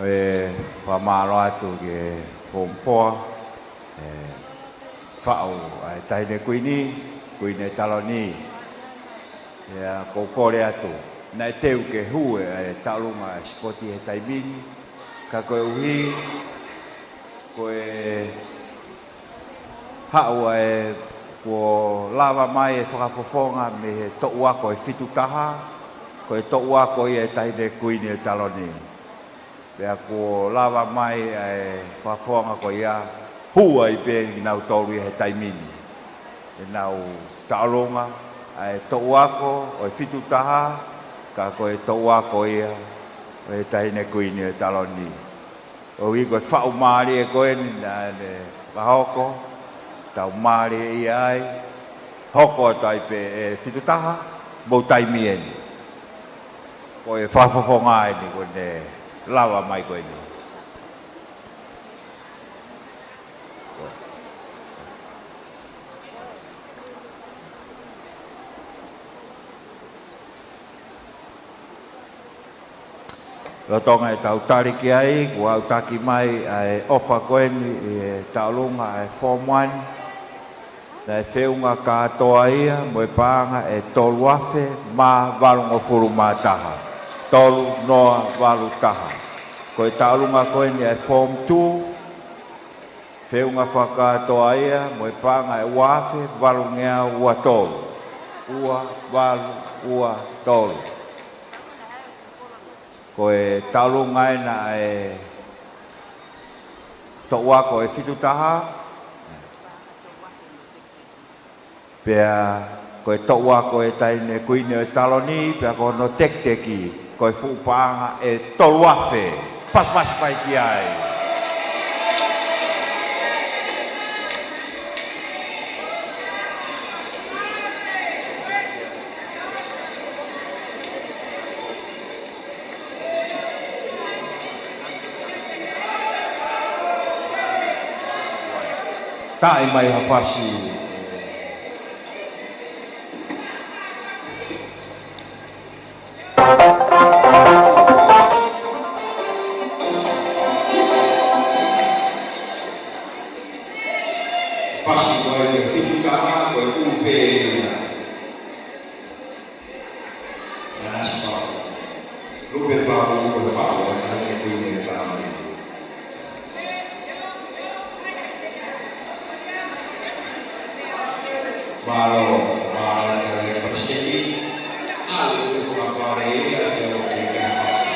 ʻE, fakamālō atu ki he Form Four, ʻe, faʻu ʻa e Taʻahine Kuini, Kuini ʻo e Taloni. ʻIa, ʻoku ou kole atu, naʻe teu ke hū ʻa e tauʻolunga ʻa e sipoti he taimi ni, ka koeʻuhi ko e haʻu ʻa e kuo lava mai e fakafofonga mei he toʻu ako ʻe fitu taha, ko e toʻu ako ia ʻo e Taʻahine Kuini ʻo e Taloni. Pea kuo lava mai ʻa e fakafofonga ko ia, hū ai pē kinautolu ia he taimi ni. ʻEnau tauʻolunga ʻa e toʻu ako ʻo e fitu taha, ka ko e toʻu ako ia ʻo e Taʻahine Kuini ʻo e Taloni. ʻOku ʻi ai ko e faʻu mālie ko eni naʻa ne fakahoko, tau mālie ia ai, hoko atu ai pē ʻe fitu taha, mou taimi eni. Ko e fakafofonga eni, ko ʻene lava mai ko eni. Lolotonga ʻetau tali ki ai, kuo aʻutaki mai ʻa e ʻofa ko eni ʻi he tauʻolunga ʻa e Form One, naʻe feʻunga kātoa ia mo e paʻanga ʻe tolu afe mā valungofulu mā taha, tolu noa valu taha. Ko e tauʻolunga ko eni ʻa e Form Two, feʻunga fakakātoa ia mo e paʻanga ʻe ua afe valungeau ua tolu, ua valu ua tolu. Ko e tauʻolunga ena ʻa e toʻu ako ʻe fitu taha, pea ko e toʻu ako ʻo e Taʻahine Kuini ʻo e Taloni, pea ko hono tekiteki ko e fuʻu paʻanga ʻe tolu afe. Pasipasi mai ki ai. Taʻi mai ha fasi. Fasi ko e fitu taha, ko e ʻUlupe ia. Nanasi Pau. ʻUlupe Pau ko e faʻu ʻo e Taʻahine Kuini ʻo e Taloni. Mālō, mālō e Palesiteni. ʻAlu e fakapale ia ke ʻoua ke ke fasi.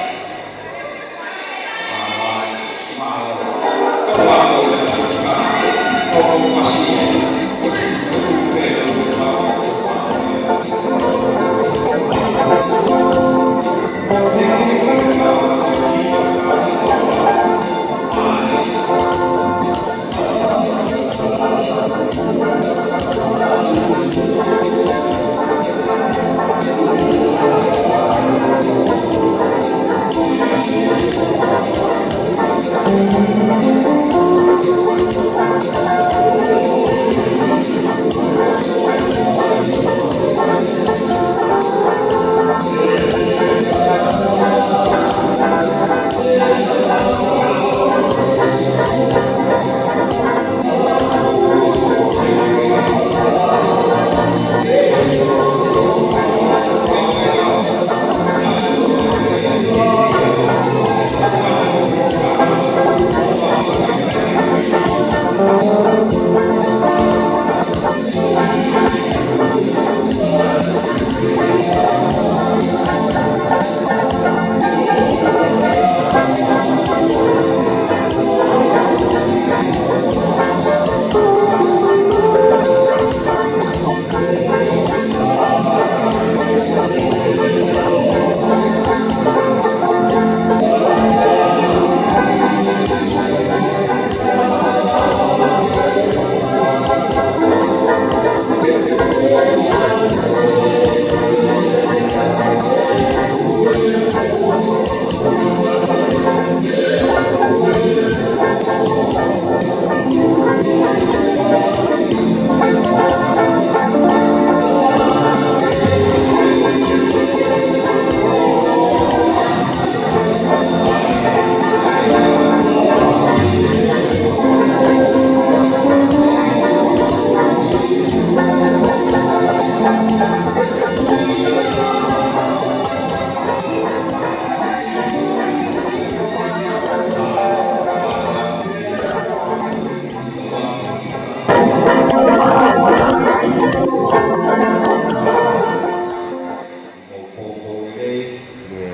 Mou poupou lelei ki he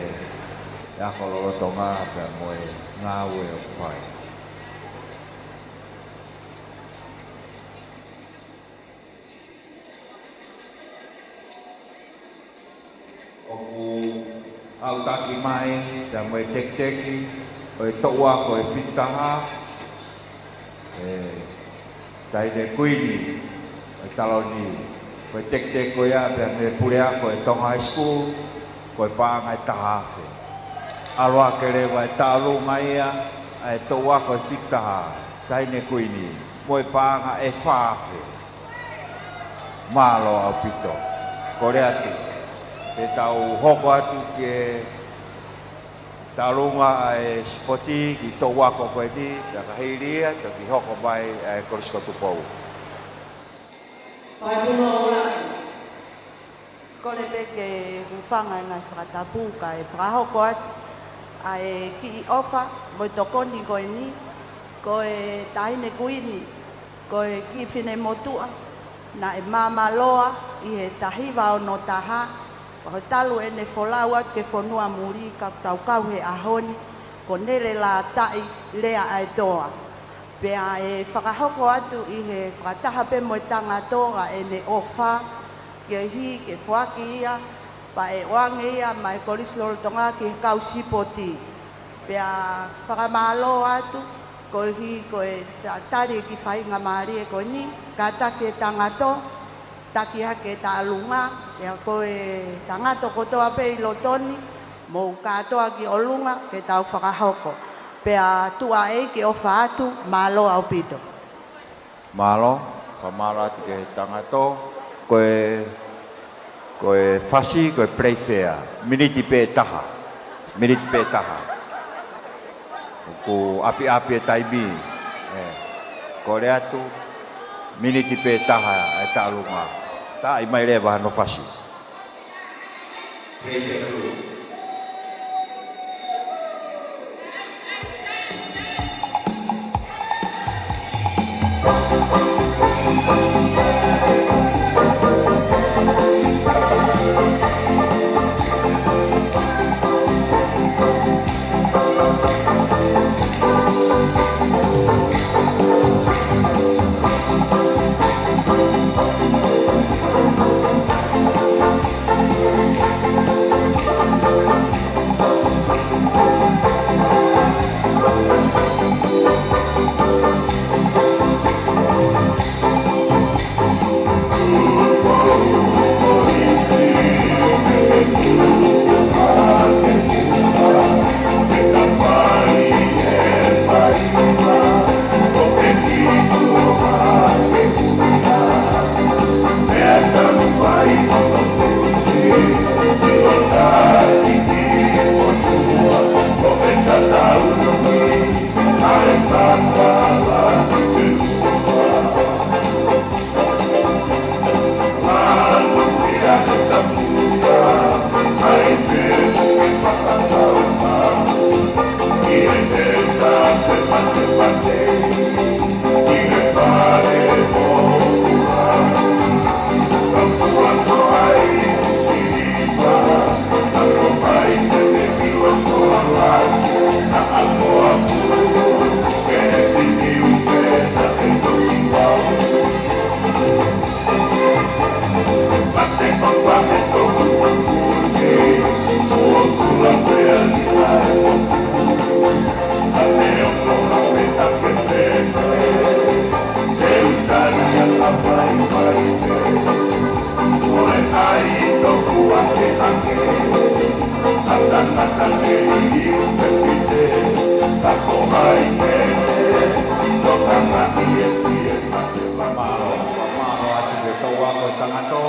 ako lolotonga pea mo e ngāue ʻoku fai. ʻOku aʻutaki mai pea mo e tekiteki ʻo e toʻu ako ʻe fitu taha, ʻe Taʻahine Kuini ʻo e Taloni. Ko e tekiteki ko ia pea mei he puleako ʻo e Tonga High School, ko e paʻanga ʻe taha afe. ʻAlu hake leva e tauʻolunga ia ʻa e toʻu ako ʻe fitu taha, Taʻahine Kuini, mo e paʻanga ʻe fā afe. Mālō ʻaupito. Kole atu ke tau hoko atu ki he Taʻalunga ʻa e sipoti ki he toʻu ako ko eni, pea ka hili ia, toki hoko mai ʻa e Kolisi ko Tupou. Paipuna Ola. Kole pē ke hūfanga e ngaahi fakatapu kae fakahoko atu ʻa e kiʻi ʻofa mo e tokoni ko eni, ko e Taʻahine Kuini, ko e kiʻi finemotuʻa, naʻe māmāloa ʻi he taha hiva ono taha, ko e talu ʻene folau atu ki he fonua muli, ka tau kau he ʻaho ni, ko Nele Lātaʻi Leaʻaetoa. Pea ʻe fakahoko atu ʻi he fakataha pē mo e tangata ʻa ʻene ʻofa, koeʻuhi ke foaki ia, pea ʻe ʻoange ia maʻa e Kolisi lolotonga ki he kau sipoti. Pea fakamālō atu, koeʻuhi ko e ta-, tali e kiʻi faingamālie ko eni, kātaki e tangata, taki hake e taʻalunga, pea ko e tangata kotoa pē ʻi loto ni, mou kātoa ki ʻolunga, ke tau fakahoko. Pea tuʻa ʻeiki ʻofa atu, mālō ʻaupito. Mālō, fakamālō atu ki he tangata, ko e, ko e fasi, ko e Playfair, miniti pē taha, miniti pē taha. ʻOku ʻapiʻapi e taimi, ē, kole atu, miniti pē taha e taʻalunga, tā ʻi mai leva hono fasi. Mālō, mālō atu ki he toʻu ako e tangata.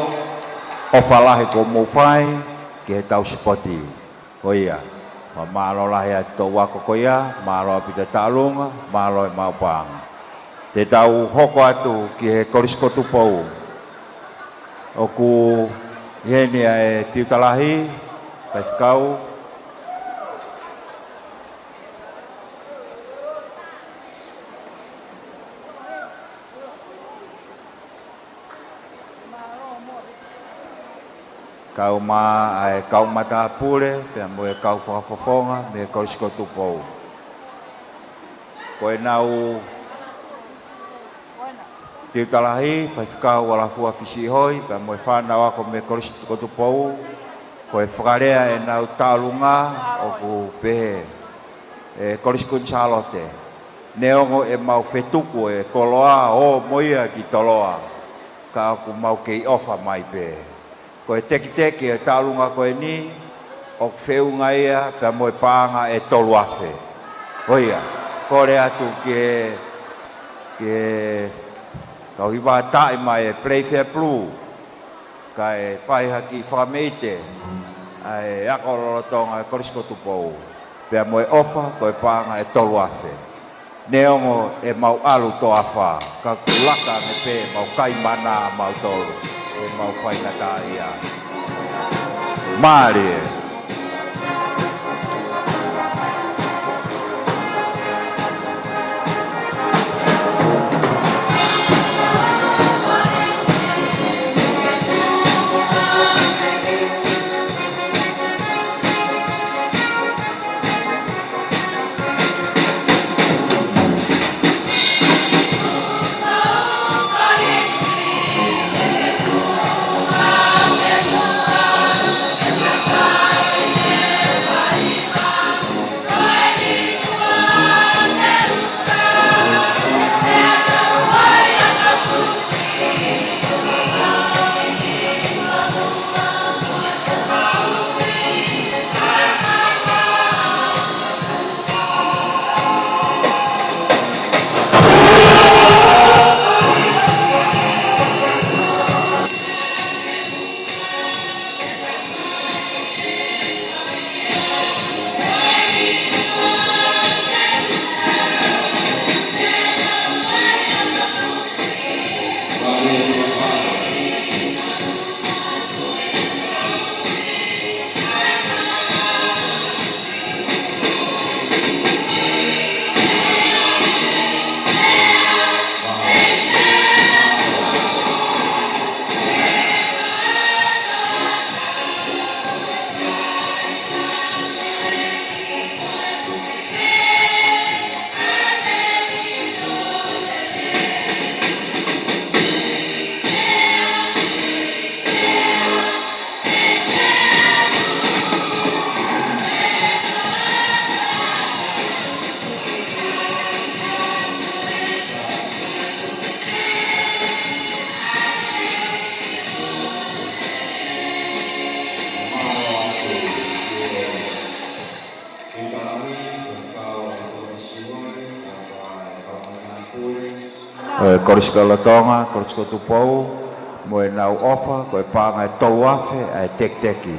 ʻOfa lahi kuo mou fai ki he tau sipoti. Ko ia, fakamālō lahi atu toʻu ako ko ia, mālō ʻaupito taʻalunga, mālō e maʻu paʻanga. Te tau hoko atu ki he Kolisi ko Tupou. ʻOku ʻi heni ʻa e tiuta lahi, faifekau. Kau mai ʻa e kau matāpule, pea mo e kau fakafofonga, mei he Kolisi ko Tupou. Ko ʻenau tiuta lahi, faifekau ʻAlafua Fisiʻihoi, pea mo e fānau ako mei he Kolisi ko Tupou, ko e fakalea ʻenau taʻalunga ʻoku pehē, ʻe Kolisi Kuini Sālote, neongo ʻemau fetuku e koloa ʻo ʻomai ia ki Toloa, ka ʻoku mau kei ʻofa mai pē. Ko e tekiteki e taʻalunga ko eni, ʻoku feʻunga ia pea mo e paʻanga ʻe tolu afe. Ko ia, kole atu ki he, ki he kau hiva, tā ʻi mai e Playfair Blue, kae fai ha kiʻi fakameʻite ʻa e ako lolotonga e Kolisi ko Tupou. Pea mo e ʻofa, ko e paʻanga ʻe tolu afe. Neongo ʻemau ʻalu toafa, ka ʻoku laka ange pē ʻemau kai mana mautolu, ʻemau faingataʻaʻia. Mālie. ʻE Kolisi Lolotonga, Kolisi ko Tupou, mo ʻenau ʻofa, ko e paʻanga ʻe tolu afe ʻa e tekiteki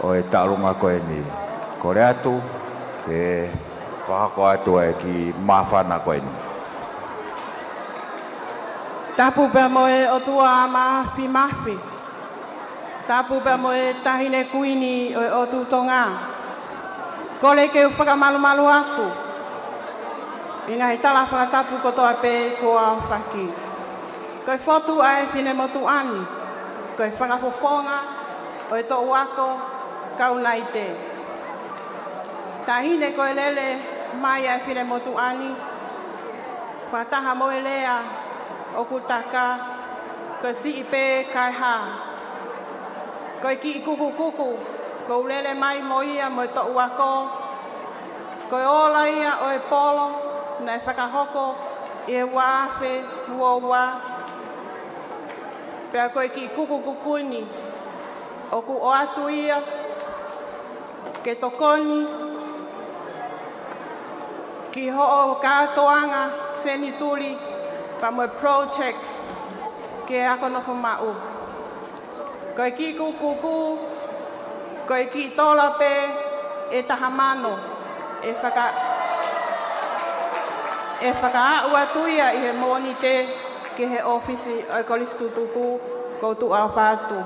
ʻo e taʻalunga ko eni. Kole atu ke fakahoko atu e kiʻi māfana ko eni. Tapu pea mo e ʻOtua Mafimafi. Tapu pea mo e Taʻahine Kuini ʻo e ʻOtu Tonga. Kole ke u fakamalumalu atu ʻi he ngaahi tala fakatapu kotoa pē kuo aofaki. Ko e fotu ʻa e finemotuʻa ni, ko e fakafofonga ʻo e toʻu ako Kaunite. Taʻahine ko e lele mai ʻa e finemotuʻa ni, fakataha mo e lea ʻoku taka, ko e siʻi pē kae hā. Ko e kiʻi kukukuku, ʻoku ou lele mai mo ia mo e toʻu ako, ko e ola ia ʻo e polo naʻe fakahoko ʻi he ua afe ua ua. Pea ko e kiʻi kukukuku ni, ʻoku ʻoatu ia ke tokoni ki hoʻo kātoanga senituli pea mo e project ki he ako nofo maʻu. Ko e kiʻi kukukuku, ko e kiʻi tola pē ʻe taha mano, ʻe faka-, ʻe fakaaʻu atu ia ʻi he Mōnite ki he ʻōfisi ʻo e Kolisi Tutuku, ʻoku ou tuʻu ʻofa atu.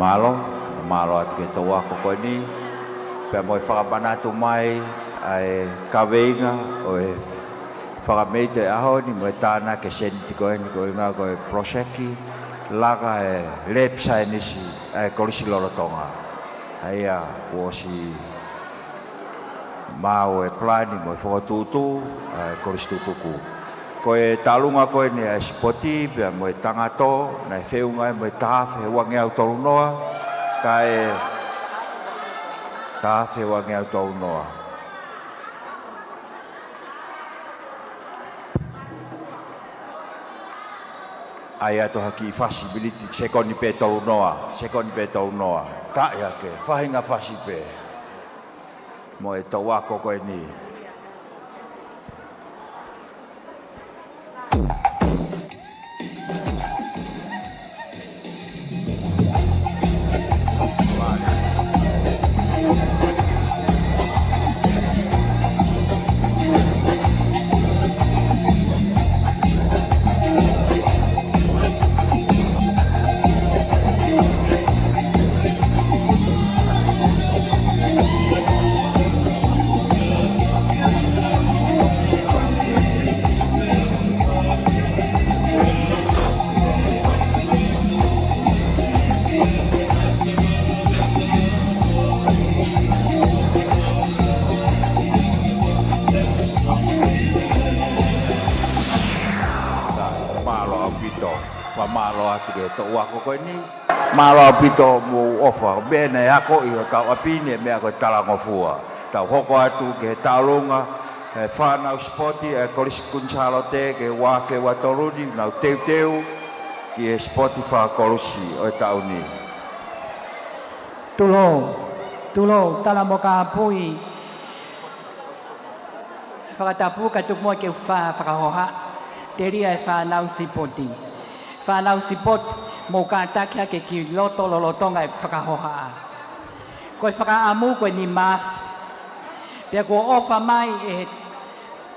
Mālō, mālō atu ki he toʻu ako ko eni, pea mo e fakamanatu mai ʻa e kaveinga ʻo e fakameʻite ʻaho ni mo e tānaki e seniti ko eni ko e ʻuhinga ko e project laka e lab science ʻa e Kolisi Lolotonga. ʻA ia kuo ʻosi maʻu e palani mo e fokotuʻutuʻu ʻa e Kolisi Tutuku. Ko e taʻalunga ko eni ʻa e sipoti pea mo e tangato, naʻe feʻunga ai mo e taha afe uangeau tolu noa, kae taha afe uangeau tolu noa. ʻAi atu ha kiʻi fasi miniti, sekoni pē tolu noa, sekoni pē tolu noa. Taʻe ake, faʻahinga fasi pē. Mo e toʻu ako ko eni. Fakamālō atu ki he toʻu ako ko eni. Mālō ʻaupito hoʻomou ʻofa. Meʻa naʻe akoʻi ʻi hotau ʻapi ni, meʻa ko e talangofua. Tau hoko atu ki he taulunga, ʻa e fānau sipoti ʻa e Kolisi Kuini Sālote ki he ua afe ua tolu ni, nau teuteu ki he sipoti fakakolosi ʻo e taʻu ni. Tulou, tulou, tala mo kāpui. Fakatapu kae tuku muʻa ke u fa-, fakahoha. Telia e fānau sipoti. Fānau sipoti, mou kātaki hake ki loto lolotonga e fakahoha. Ko e fakaʻamu ko e nima afe. Pea kuo ʻofa mai ʻe he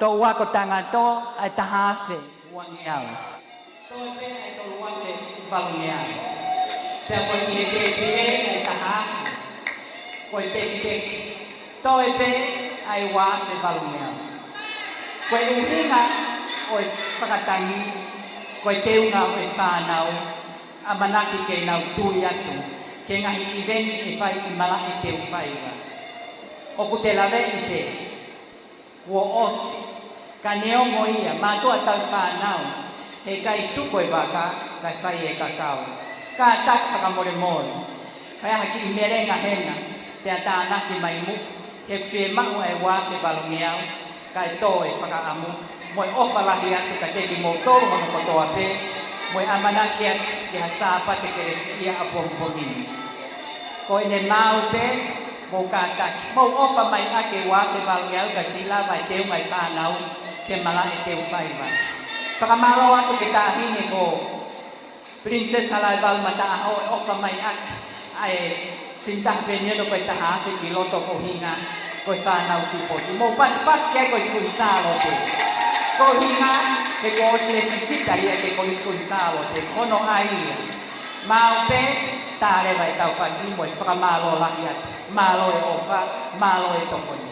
toʻu ako tangata ʻa e taha afe uangeau. Toe pē ʻa e tolu afe valungeau. Pea ko e ʻi he tēpile ʻa e taha afe. Ko e pekipeki. Toe pē ʻa e ua afe valungeau. Ko e ʻuhinga ʻo e fakatangi, ko e teunga ʻo e fānau, ʻamanaki ke nau tui atu ki he ngaahi ʻiveni ʻe fai ʻi malaʻe teu faiva. ʻOku te laveʻi pē, kuo ʻosi, ka neongo ia, mātuʻa tau fānau, heʻikai tuku e vaka, kae fai e kakau. Kātaki fakamolemole. Kae ʻai ha kiʻi melenga hena, pea tānaki mai muʻa, he ʻoku fiemaʻu ʻa e ua afe valungeau, kae tō e fakaʻamu, mo e ʻofa lahi atu kiate kimoutolu hono kotoa pē, mo e ʻamanaki atu ki ha Sāpate Kelesiʻia ʻapongipongi ni. Ko ʻene maau pē, mou kātaki, mou ʻofa mai ʻaki e ua afe valungeau kae siʻi lava e teunga e fānau ki malaʻe teu faiva. Fakamālō atu ki he taʻahine ko Princess Halaivalu Mataʻaho ʻi he ʻofa mai ʻaki ʻa e Sinitaha Penieno ko e taha afe ki loto ko e ʻuhinga ko e fānau sipoti. Mou pasipasi ki ai Kolisi Kuini Sālote. Ko e ʻuhinga he kuo ʻosi lesisita ia ki he Kolisi Kuini Sālote. Ko hono ʻai ia. Maau pē, tā leva ʻetau fasi mo e fakamālō lahi atu. Mālō e ʻofa, mālō e tokoni.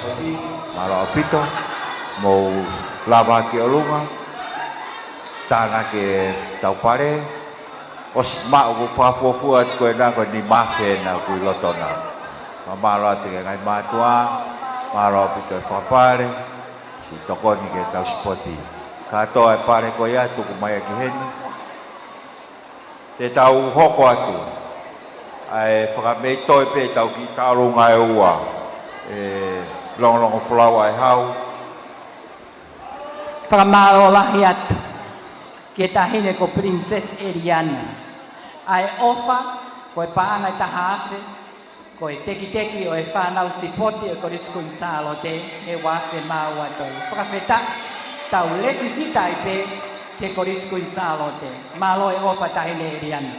Mālō ʻaupito, mou lava ki ʻolunga, tānaki ʻetau pale, ʻosi maʻu ko e fakafuofua atu ko ena ko e nima afe ena ʻoku ʻi loto na. Fakamālō atu ki he ngaahi mātuʻa, mālō ʻaupito e fakapale, siʻi tokoni ki heʻetau sipoti. Kātoa e pale ko ia tuku mai ki heni. Te tau hoko atu ʻa e fakameʻitoʻi pē ʻetau kiʻi tauʻolunga ʻe ua, ʻe Longolongo Folau ʻa e Hau. Fakamālō lahi atu ki he taʻahine ko Princess Eliana. ʻA e ʻofa, ko e paʻanga ʻe taha afe, ko e tekiteki ʻo e fānau sipoti ʻo e Kolisi Kuini Sālote, ʻe ua afe mā ua dola. Fakafetaʻi, tau lēsisita ai pē ki he Kolisi Kuini Sālote. Mālō e ʻofa taʻahine Eliana.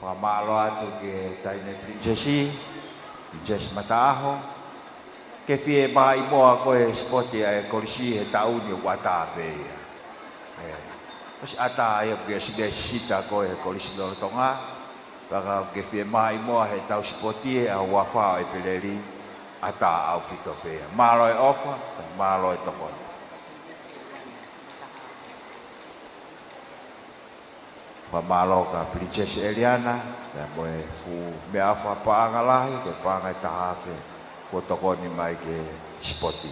Fakamālō atu ki he taʻahine Princess, Princess Mataʻaho, ke fiemaʻimoa ko e sipoti ʻa e kolisi he taʻu ni ʻoku ʻatā pē ia. ʻE, ʻosi ʻatā ia ʻoku ke ʻosi lēsisita koe he kolisi lolotonga, pea ka ke fiemaʻimoa heʻetau sipoti ʻa e ua fā ʻo ʻEpeleli, ʻatā ʻaupito pē ia. Mālō e ʻofa, mālō e tokoni. Fakamālō kia Princess Eliana, pea mo e fuʻu meʻaʻofa paʻanga lahi, ko e paʻanga ʻe taha afe, kuo tokoni mai ki he sipoti.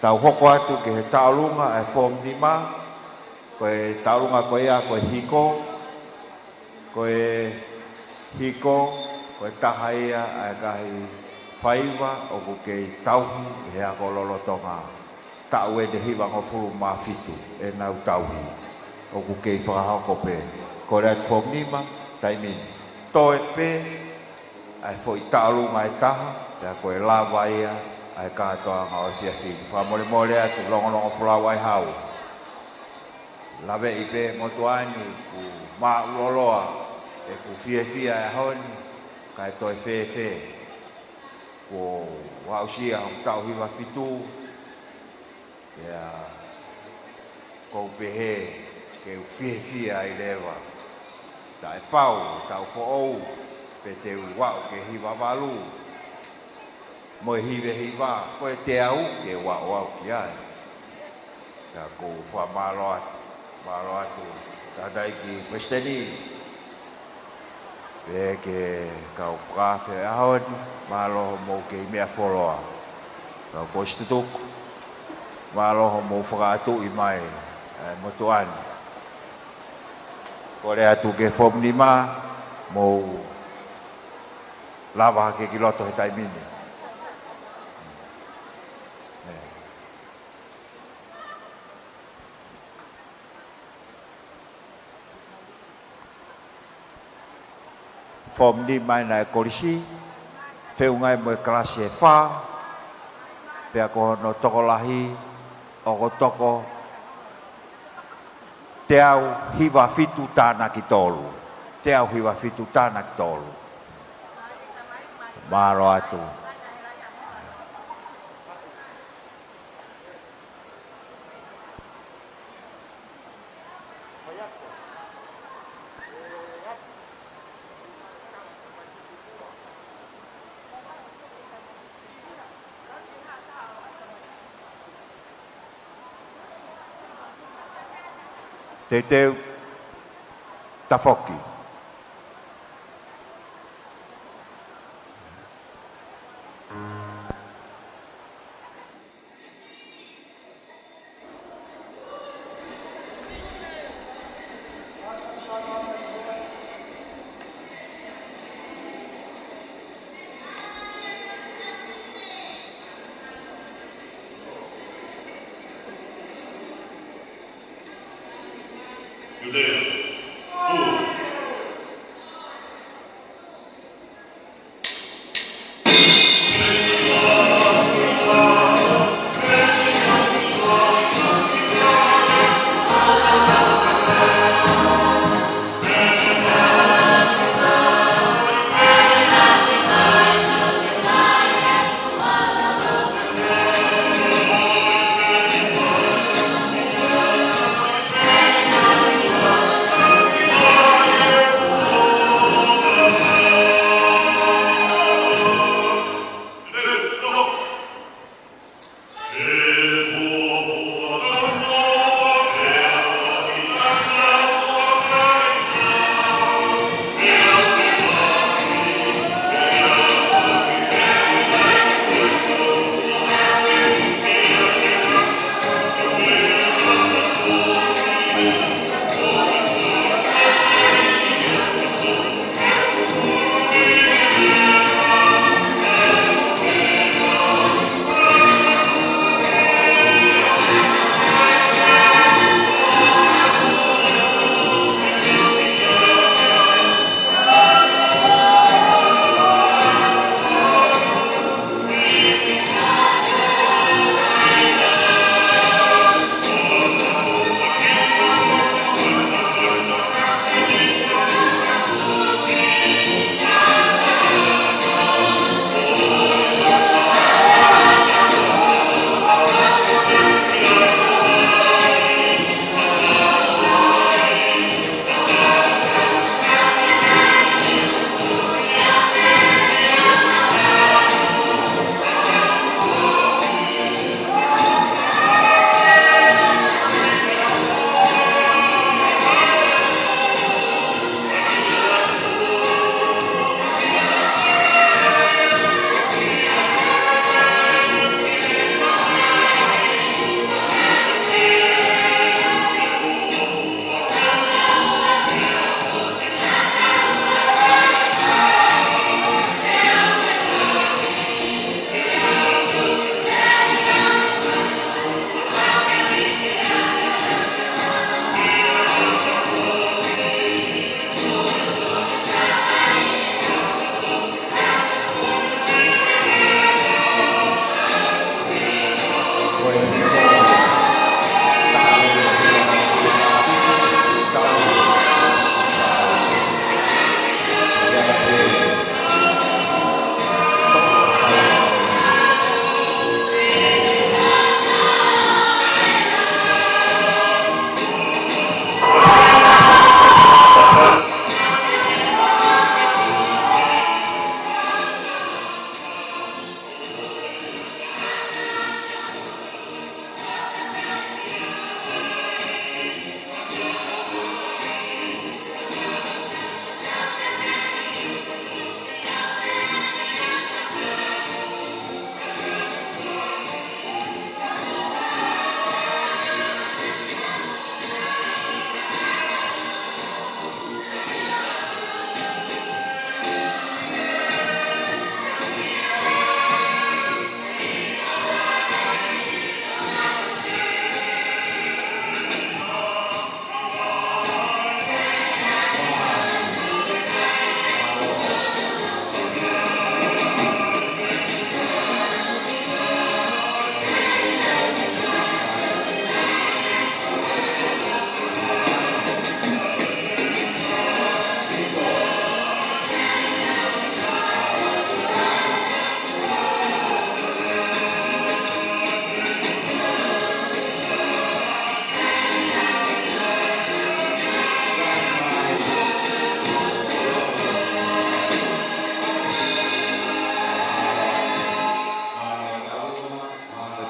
Tau hoko atu ki he tauʻolunga ʻa e foomu nima, ko e tauʻolunga ko ia, ko e hiko, ko e hiko, ko e taha ia ʻa e ngaahi faiva ʻoku kei tauhi ʻe he ako lolotonga taʻu ʻe hivangofulu mā fitu ʻenau tauhi. ʻOku kei fakahoko pē. Kole atu foomu nima, taimi ni. Toe pē ʻa e foʻi tauʻolunga ʻe taha, pea ko e lava ia ʻa e kātoanga ʻo e efiafi ni. Fakamolemole atu Longolongo Folau ʻa e Hau. Laveʻi pē motuʻa ni ʻoku māʻuloloa ʻeku fiefia he ʻaho ni, kae toe fēfē. Kuo u aʻusia hoku taʻu hiva fitu, pea ʻoku ou pehē ke u fiefia ai leva. Taʻepau, taʻu foʻou, pe te u aʻu ki he hiva valu, mo e hiva hiva, ko e teau ke u aʻu au ki ai. Ka ʻoku ou fakamālō atu, mālō atu, tangataʻeiki palesiteni, pea ki he kau fakaafe ʻaho ni, mālō hoʻomou kei meʻa fuoloa. Kau kolisi tutuku, mālō hoʻomou fakaʻatuʻi mai ʻa e motuʻa ni. Kole atu ki he foomu nima, mou lava hake ki loto he taimi ni. Foomu nima ena ʻa e kolisi, feʻunga ia mo e kalasi ʻe fā, pea ko hono tokolahi, ʻoku toko teau hiva fitu tānaki tolu. Teau hiva fitu tānaki tolu. Mālō atu. Teuteu, tafoki.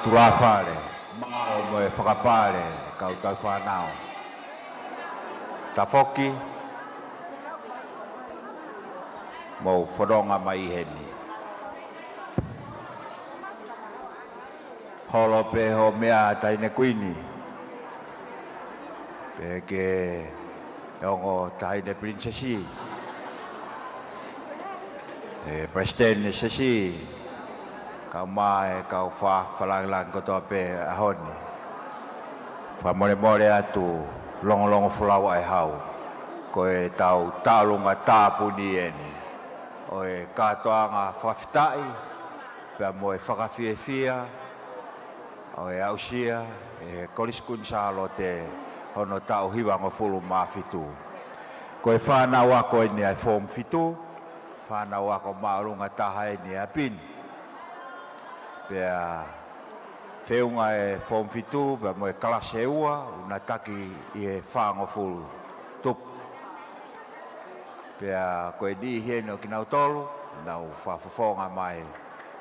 Tulafale, mao mo e fakapale, kau tau fānau. Tafoki, mou fononga mai heni. Holo pē hoʻo meʻa Taʻahine Kuini. Pea ke ongo Taʻahine Pilinisesi. ʻE Palesiteni Siaosi. Kau mai, kau fa-, fakalāngilangi kotoa pē ʻaho ni. Fakamolemole atu, longolongo folau ʻa e hau. Ko e tau taʻolunga tāpuni eni. ʻO e kātoanga fakafetaʻi, pea mo e fakafiefia, ʻo e aʻusia ʻe he Kolisi Kuini Sālote hono taʻu hivangofulu mā fitu. Ko e fānau ako eni ʻa e Form fitu, fānau ako māʻolunga taha eni ʻa Pini. Pea feʻunga e Form fitu, pea mo e kalasi ʻe ua, ʻoku na taki ʻi he fāngofulu tupu. Pea ko e niʻihi eni ʻo kinautolu, nau fakafofonga mai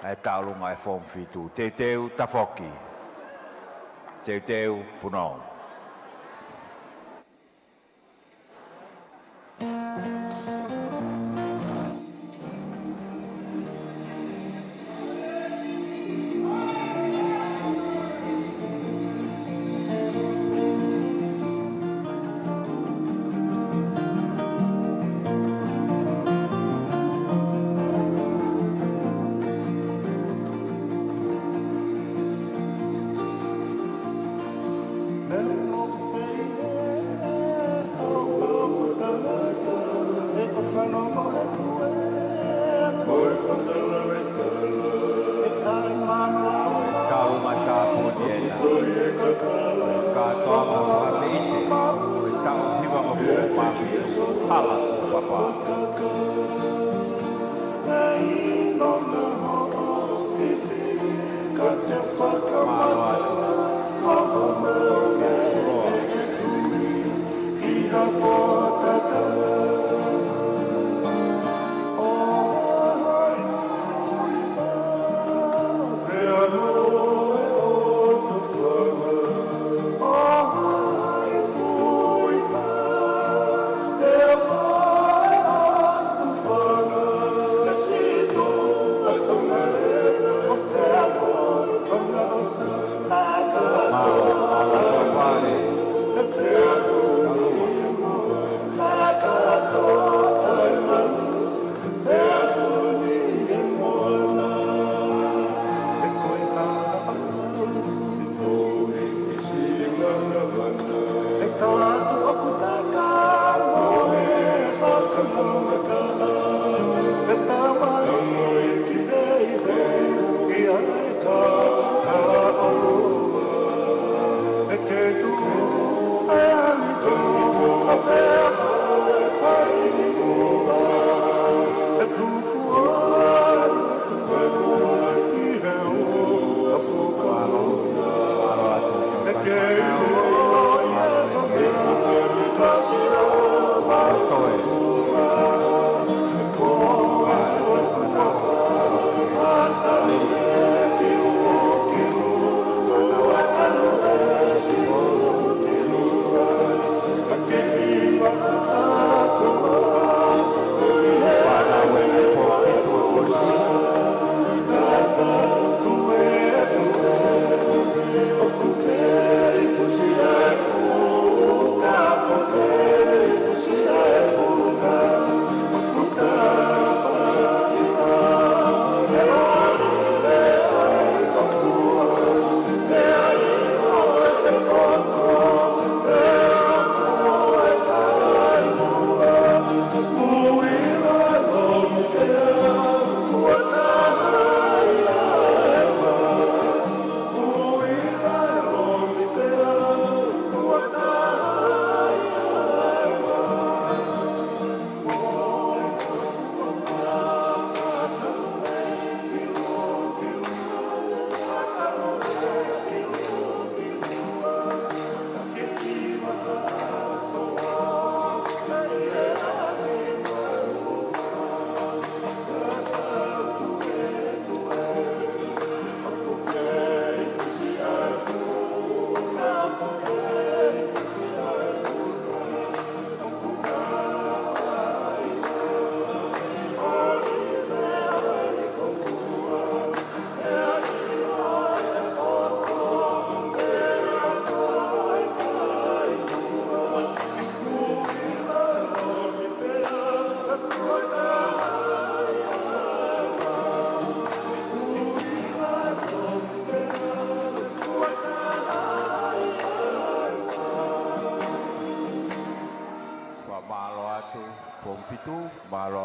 ʻa e taʻolunga ʻa e Form fitu. Teuteu tafoki. Teuteu punou. Taʻolunga tāpuni ena. Kātoanga fakaʻite. Taʻu hivangofulu mā fitu. Hala kuo papa.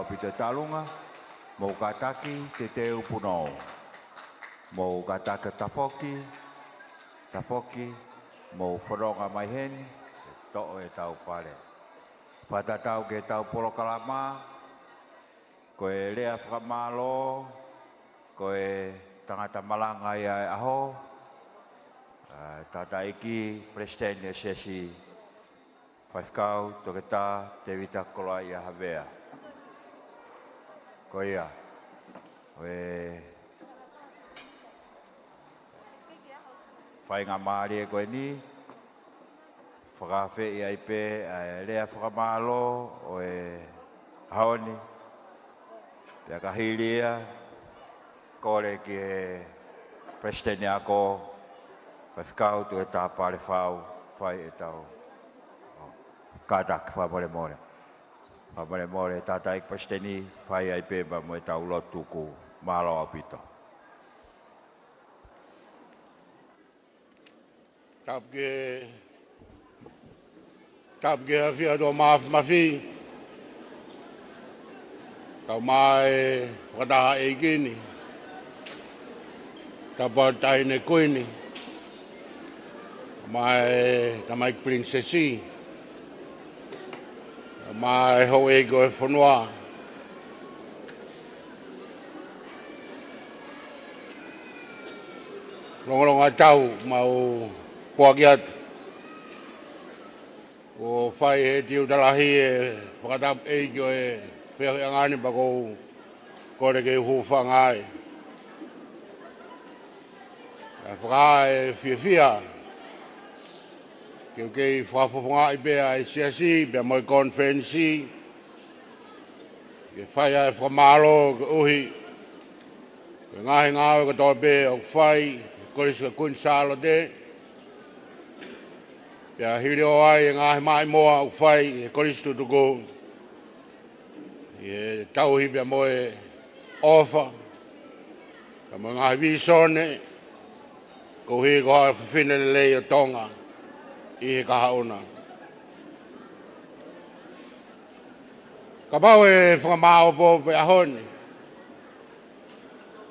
Pita Talunga, mou kātaki, Teteu Punou. Mou kātaki Tafoki, Tafoki, mou fononga mai heni, ʻe toʻo ʻetau pale. Fakatatau ki heʻetau polokalama, ko e lea fakamālō, ko e tangata malanga ia ʻo e ʻaho, ʻa, Tangataʻeiki Palesiteni ʻo e Siasi, Faifekau Toketā Tēvita Koloaʻia Havea. Ko ia, ʻo e faingamālie ko eni, fakaafeʻi ai pē ʻa e lea fakamālō ʻo e ʻaho ni, pea ka hili ia, kole ki he Palesiteni ako, Faifekau Toketā Palefau, fai ʻetau kātaki fakamolemole. Fakamolemole, Tangataʻeiki Palesiteni, fai ai pē pea mo ʻetau lotu, mālō ʻaupito. Tapu ki he, tapu ki he ʻafio ʻa e ʻOtua Māfimafi, kae ʻumaʻā e fakataha ʻeiki ni, tapu ʻa e Taʻahine Kuini, kae ʻumaʻā e Tamaiki Pilinisesi, kae ʻumaʻā e houʻeiki ʻo e fonua, longolongo ʻa e tau mau poaki atu. ʻOku fai ʻe he tiuta lahi e fakatapu ʻeiki ʻo e feohiʻanga ni pea ʻoku ou kole ke u hūfanga ai. ʻA e fakahā e fiefia ke u kei fakafofongaʻi pē ʻa e Siasi pea mo e konifelenisi, ke fai ʻa e fakamālō koeʻuhi ko e ngaahi ngāue kotoa pē ʻoku fai ʻe he Kolisi ko Kuini Sālote, pea hili ʻo ai e ngaahi maʻimoa ʻoku fai ʻe he Kolisi Tutuku, ʻi he tauhi pea mo e ʻofa, pea mo e ngaahi vīsone, koeʻuhi ko e fefine lelei ʻo Tonga ʻi he kahaʻu na. Kapau ʻe fakamāʻopoʻopo e ʻaho ni,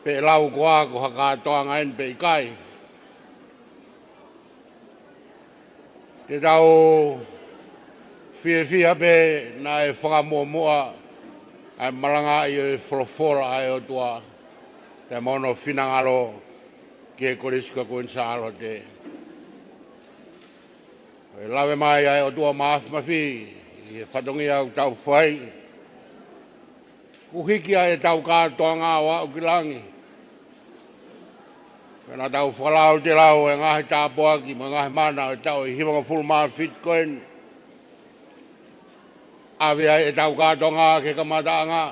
pe ʻe lau koā ko ha kātoanga eni pe ʻikai, te tau fiefia pē naʻe fakamuʻomuʻa ʻa e malangaʻi ʻo e folofola ʻa e ʻOtua, pea mo hono finangalo ki he Kolisi ko Kuini Sālote. ʻE lave mai ʻa e ʻOtua Māfimafi ʻi he fatongia ʻoku tau fai, kuo hiki ʻa ʻetau kātoanga ʻo aʻu ki langi. Pea naʻa tau fakalautelau e ngaahi tāpuaki mo e ngaahi mana ʻo e taʻu ʻe hivangofulu mā fitu ko eni, ʻave ai ʻetau kātoanga ki he kamataʻanga.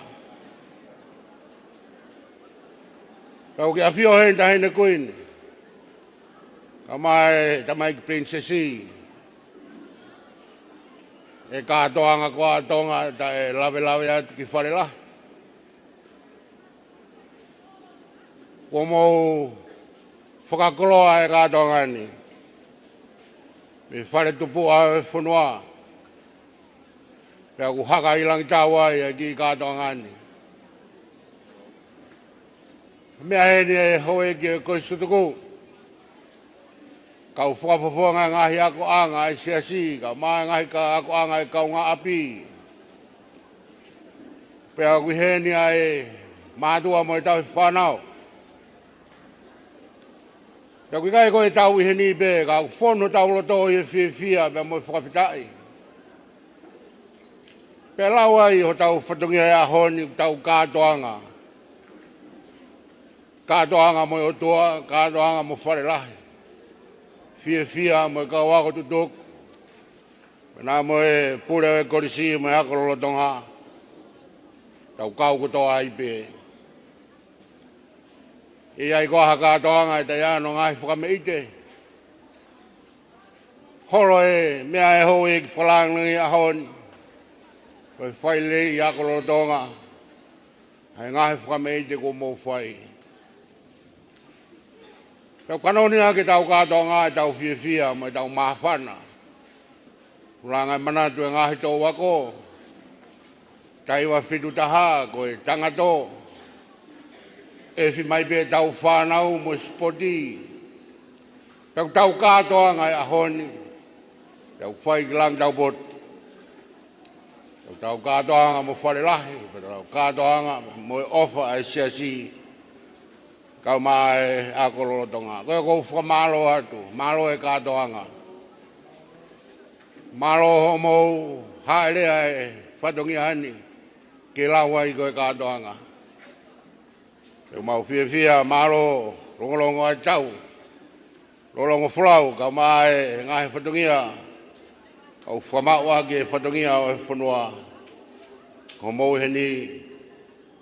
Pea ʻoku ke ʻafio heni Taʻahine Kuini, kae ʻumaʻā e Tamaiki Pilinisesi, ʻe kātoanga koā ʻa Tonga taʻe lavelaveʻi atu ki fale lahi? Kuo mou fakakoloa e kātoanga ni mei he fale tupuʻa ʻo e fonua, pea ʻoku haka ʻi langi tau ai e kiʻi kātoanga ni. Meʻa eni ʻe he houʻeiki ʻo e Kolisi Tutuku, kau fakafofonga e ngaahi akoʻanga ʻa e Siasi, kae ʻumaʻā e ngaahi ka-, akoʻanga ʻa e kaungāʻapi, pea ʻoku ʻi heni ʻa e mātuʻa mo e tauhi fānau. Pea ʻoku ʻikai ko e tau ʻi heni pē, ka ʻoku fonu hotau loto ʻi he fiefia pea mo e fakafetaʻi. Pea lau ai hotau fatongia he ʻaho ni, ʻoku tau kātoanga. Kātoanga mo e ʻOtua, kātoanga mo Fale Lahi. Fiefia mo e kau ako tutuku, pea mo e pule ʻo e kolisi mo e ako lolotonga. Tau kau kotoa ai pē. ʻE ʻi ai koā ha kātoanga ʻe taʻe ʻi ai hano ngaahi fakameʻite? Holo e meʻa ʻe he houʻeiki fakalāngilangi he ʻaho ni, ko e fai lelei ʻi he ako lolotonga ʻa e ngaahi fakameʻite kuo mou fai. Tau kanoni ʻaki ʻetau kātoanga, ʻetau fiefia mo ʻetau māfana. Hūlanga e manatu e ngaahi touako, Taha hiva fitu taha, ko e tangatō. ʻEfi mai pē ʻetau fānau mo e sipoti. Pea ko ʻetau kātoanga ʻi he ʻaho ni, ʻetau fai ki langi ʻetau potu. Pea ko ʻetau kātoanga mo Fale Lahi, pea ko ʻetau kātoanga mo e ʻofa ʻa e Siasi, kae ʻumaʻā e ako lolotonga. Ko ia ʻoku ou fakamālō atu, mālō e kātoanga. Mālō hoʻomou hāʻele ʻa e fatongia ni ke lau ai ko e kātoanga. ʻOku mau fiefia, mālō longolongo ʻa e tau, longolongo folau, kae ʻumaʻā e ngaahi fatongia ʻoku fakamaʻu ʻaki e fatongia ʻo e fonua. Ko hoʻomou ʻi heni,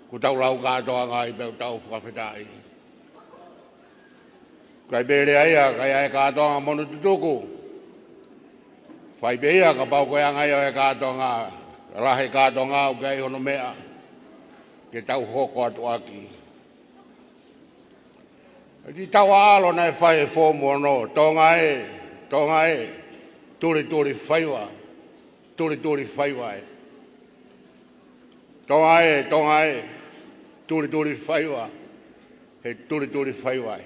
kuo tau lau kātoanga ai pea ʻoku tau fakafetaʻi. ʻIkai pē lea ia, ka ʻi ai e kātoanga mo hono tutuku. Fai pē ia kapau ko e anga ia ʻo e kātoanga, lahi e kātoanga ʻoku ʻi ai hono meʻa ke tau hoko atu ʻaki. ʻE ki tau ʻaʻalo naʻe fai he foomu ono, Tonga ē, Tonga ē, tulituli faiva, tulituli faiva ē. Tonga ē, Tonga ē, tulituli faiva, he tulituli faiva ē.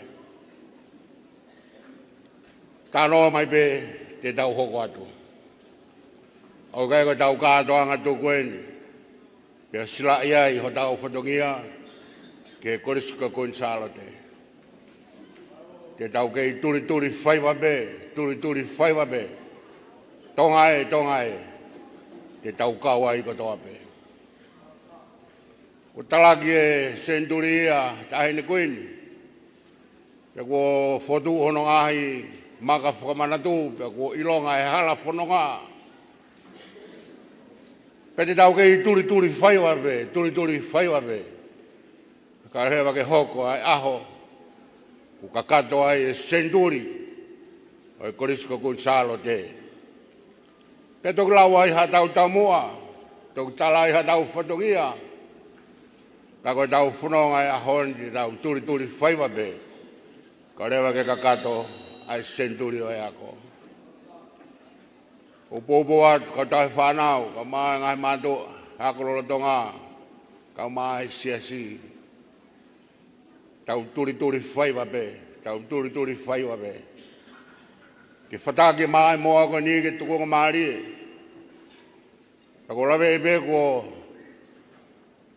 Talanoa mai pē te tau hoko atu. ʻOku ʻikai ko ʻetau kātoanga tuku eni, pea silaʻi ai hotau fatongia ki he Kolisi ko Kuini Sālote. Te tau kei tulituli faiva pē, tulituli faiva pē. Tonga ē, Tonga ē, te tau kau ai kotoa pē. Kuo talaki e senituli ia, Taʻahine Kuini, pea kuo fotu hono ngaahi maka fakamanatu, pea kuo ʻilonga e hala fononga. Pea te tau kei tulituli faiva pē, tulituli faiva pē, kae lava ke hoko ʻa e ʻaho kuo kakato ai e senituli ʻo e Kolisi ko Kuini Sālote. Pea toki lau ai haʻatau taumuʻa, toki tala ai haʻatau fatongia. Ka ko ʻetau fononga he ʻaho ni, te tau tulituli faiva pē, kae lava ke kakato ʻa e senituli ʻo e ako. ʻOku ou poupou atu, kau tauhi fānau, kae ʻumaʻā e ngaahi mātuʻa ako lolotonga, kae ʻumaʻā e Siasi. Tau tulituli faiva pē, tau tulituli faiva pē. Ke fataki mai e moa ko eni ke tukuangamālie. Ka ʻoku ou laveʻi pē kuo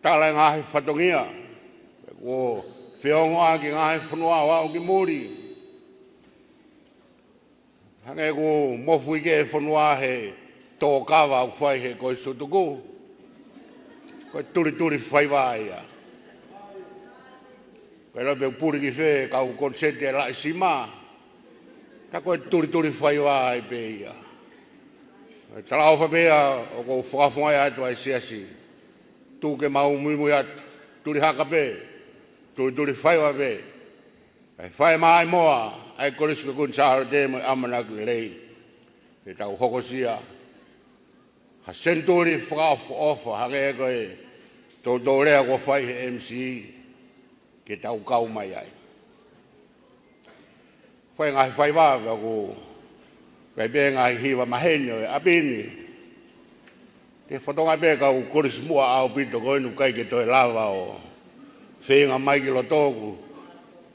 tala e ngaahi fatongia, kuo feongo ʻaki e ngaahi fonua ʻo aʻu ki muli. Hangē kuo mofuike e fonua he tō kava ʻoku fai he Kolisi Tutuku. Ko e tulituli faiva ia. Ko e lau pē ʻoku puli ki fē, kau koniseti e laʻi sima. Ka ko e tulituli faiva ai pē ia. Talaʻofa pē ia ʻoku ou fakafofongaʻi atu ai Siasi. Tuku ke mau muimui atu. Tuli haka pē. Tulituli faiva pē. Kae fai mai e moa ʻa e Kolisi ko Kuini Sālote mo e ʻamanaki lelei. Te tau hokosia ha senituli fakaʻofoʻofa, hangē ko e toutou lea kuo fai he M C, ke tau kau mai ai. Fai ngaahi faiva, pea ʻoku ʻikai pē ngaahi hiva maheni ʻo e ʻapi ni. Te fatongia pē kau kolisi muʻa ʻaupito ko eni ʻoku ʻikai ke toe lava ʻo feinga mai ki loto ʻoku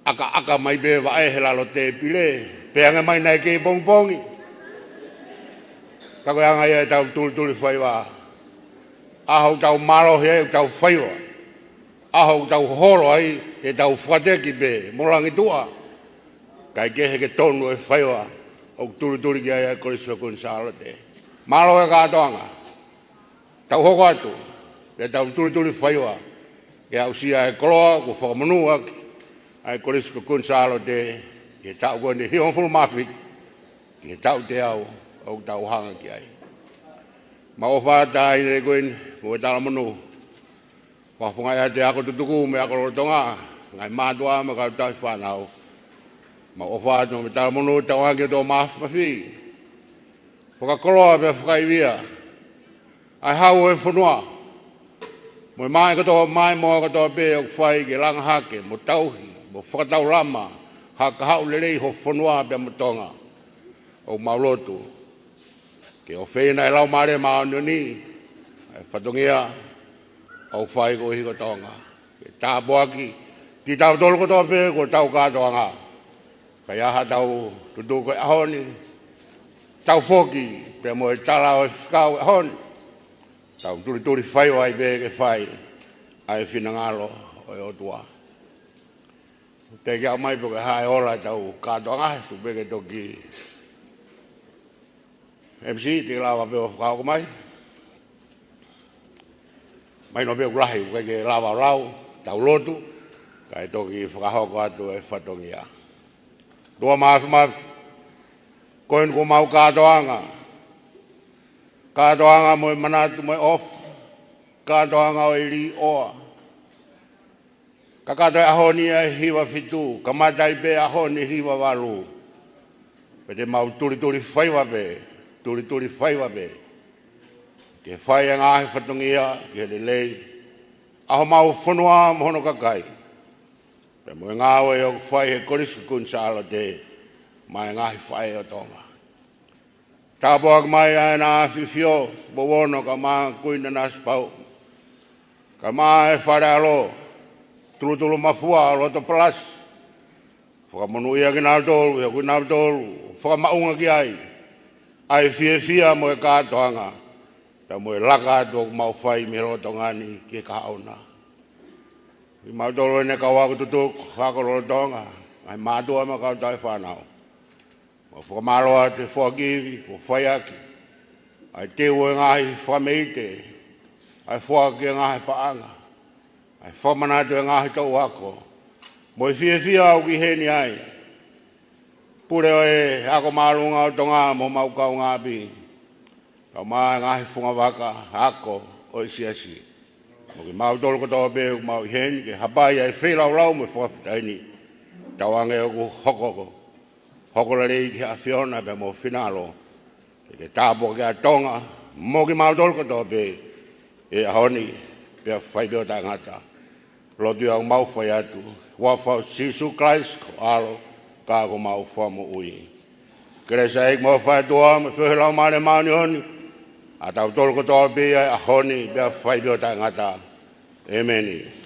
ʻakaʻaka mai pē vaʻe he lalo tēpile, pea hangē mai naʻe kei pongipongi. Ka ko e anga ia ʻetau tulituli faiva. ʻAho ʻoku tau mālohi ai ʻoku tau faiva. ʻAho ʻoku tau holo ai, te tau fakateki pē mo langi tuʻa. Kae kehe ke tonu e faiva ʻoku tulituli ki ai ʻa e Kolisi ko Kuini Sālote. Mālō e kātoanga. Tau hoko atu, pea tau tulituli faiva, ke aʻusia e koloa kuo fakamonū ʻaki ʻa e Kolisi ko Kuini Sālote, ʻi he taʻu ko eni hivangofulu mā fitu, ki he taʻu teau ʻoku tau hanga ki ai. Mau ʻofa atu Taʻahine Kuini, mo e talamonū. Fakafofongaʻi atu e ako tutuku mo e ako lolotonga, ngaahi mātuʻa mo e kau tauhi fānau. Mau ʻofa atu mo e talamonū, tauange ki hoto māfimafi. Fakakoloa pea fakaivia ʻa e hau ʻo e fonua. Mo e maʻi kotoa, maʻi moa kotoa pē ʻoku fai ke langa hake, mo tauhi, mo fakataulama, ha kahaʻu lelei ho fonua pea mo Tonga. ʻOku mau lotu ke ʻofeina ʻe he Laumālie Māʻoniʻoni ʻa e fatongia, ʻoku fai koeʻuhi ko Tonga. Ke tāpuakiʻi kitautolu kotoa pē ko e tau kātoanga. Ka ʻi ai haʻatau tutuku he ʻaho ni, tau foki pea mo e tala ʻo e fekau he ʻaho ni. Tau tulituli faiva ai pē ke fai ʻa e finangalo ʻo e ʻOtua. Teʻeki ke ʻomai pē ke hā e ola ʻetau kātoanga, tuku pē ke toki M C te lava pē ʻo fakahoko mai. Mahino pē ʻoku lahi, ʻoku ʻikai ke lava ʻo lau, tau lotu, kae toki fakahoko atu e fatongia. ʻOtua Māfimafi, ko eni ko homau kātoanga, kātoanga mo e manatu mo e ʻofa, kātoanga ʻo e līʻoa, kakato e ʻaho ni ʻa e hiva fitu, kamata ai pē ʻaho ni hiva valu. Pea te mau tulituli faiva pē, tulituli faiva pē. Ke fai e ngaahi fatongia ki he lelei ʻa homau fonua mo hono kakai. Pea mo e ngāue ʻoku fai he Kolisi Kuini Sālote maʻa e ngaahi faʻē ʻo Tonga. Tāpuakiʻi mai ʻa ʻEne ʻAfio Tupou Ono kae ʻumaʻā Kuini Nanasipauʻu, kae ʻumaʻā e Fale ʻAlo, Tulutulumafua, Lotopalasi. Fakamonūʻia kinautolu, ʻi hoʻo kinautolu fakamaʻunga ki ai ʻa e fiefia mo e kātoanga, pea mo e laka atu ʻoku mau fai mei he lolotonga ni ki he kahaʻu na. Kimautolu ʻene kau ako tutuku, ako lolotonga, ngaahi mātuʻa mo e kau tauhi fānau. Mau fakamālō atu he foaki ivi kuo fai ʻaki ʻa e teu ʻo e ngaahi fakameʻite, ʻa e foaki ʻo e ngaahi paʻanga, ʻa e fakamanatu ʻo e ngaahi tau ako, mo e fiefia ʻoku ʻi heni ai. Pule ʻo e Ako Māʻolunga ʻo Tonga mo homau kaungāʻapi, kae ʻumaʻā e ngaahi fungavaka ako ʻo e siasi. Mo kimautolu kotoa pē ʻoku mau ʻi heni ke hapai ʻa e feilaulau mo e fakafetaʻi ni. Tauange ʻoku hoko, hoko lelei ki he ʻAfiona pea mo finangalo. Ke ke tāpuakiʻi ʻa Tonga mo kimautolu kotoa pē he ʻaho ni pea fai pē ʻo taʻengata. Lotu ia ʻoku mau fai atu, huafa ʻo Sīsū Kalaisi ko ho ʻAlo, ka ko homau Fakamoʻui. Kelesi ʻa e ʻEiki mo e ʻofa ʻa e ʻOtua mo e feohi ʻa e Laumālie Māʻoniʻoni, ʻa tautolu kotoa pē ia he ʻaho ni pea fai pē ʻo taʻengata. ʻEmeni.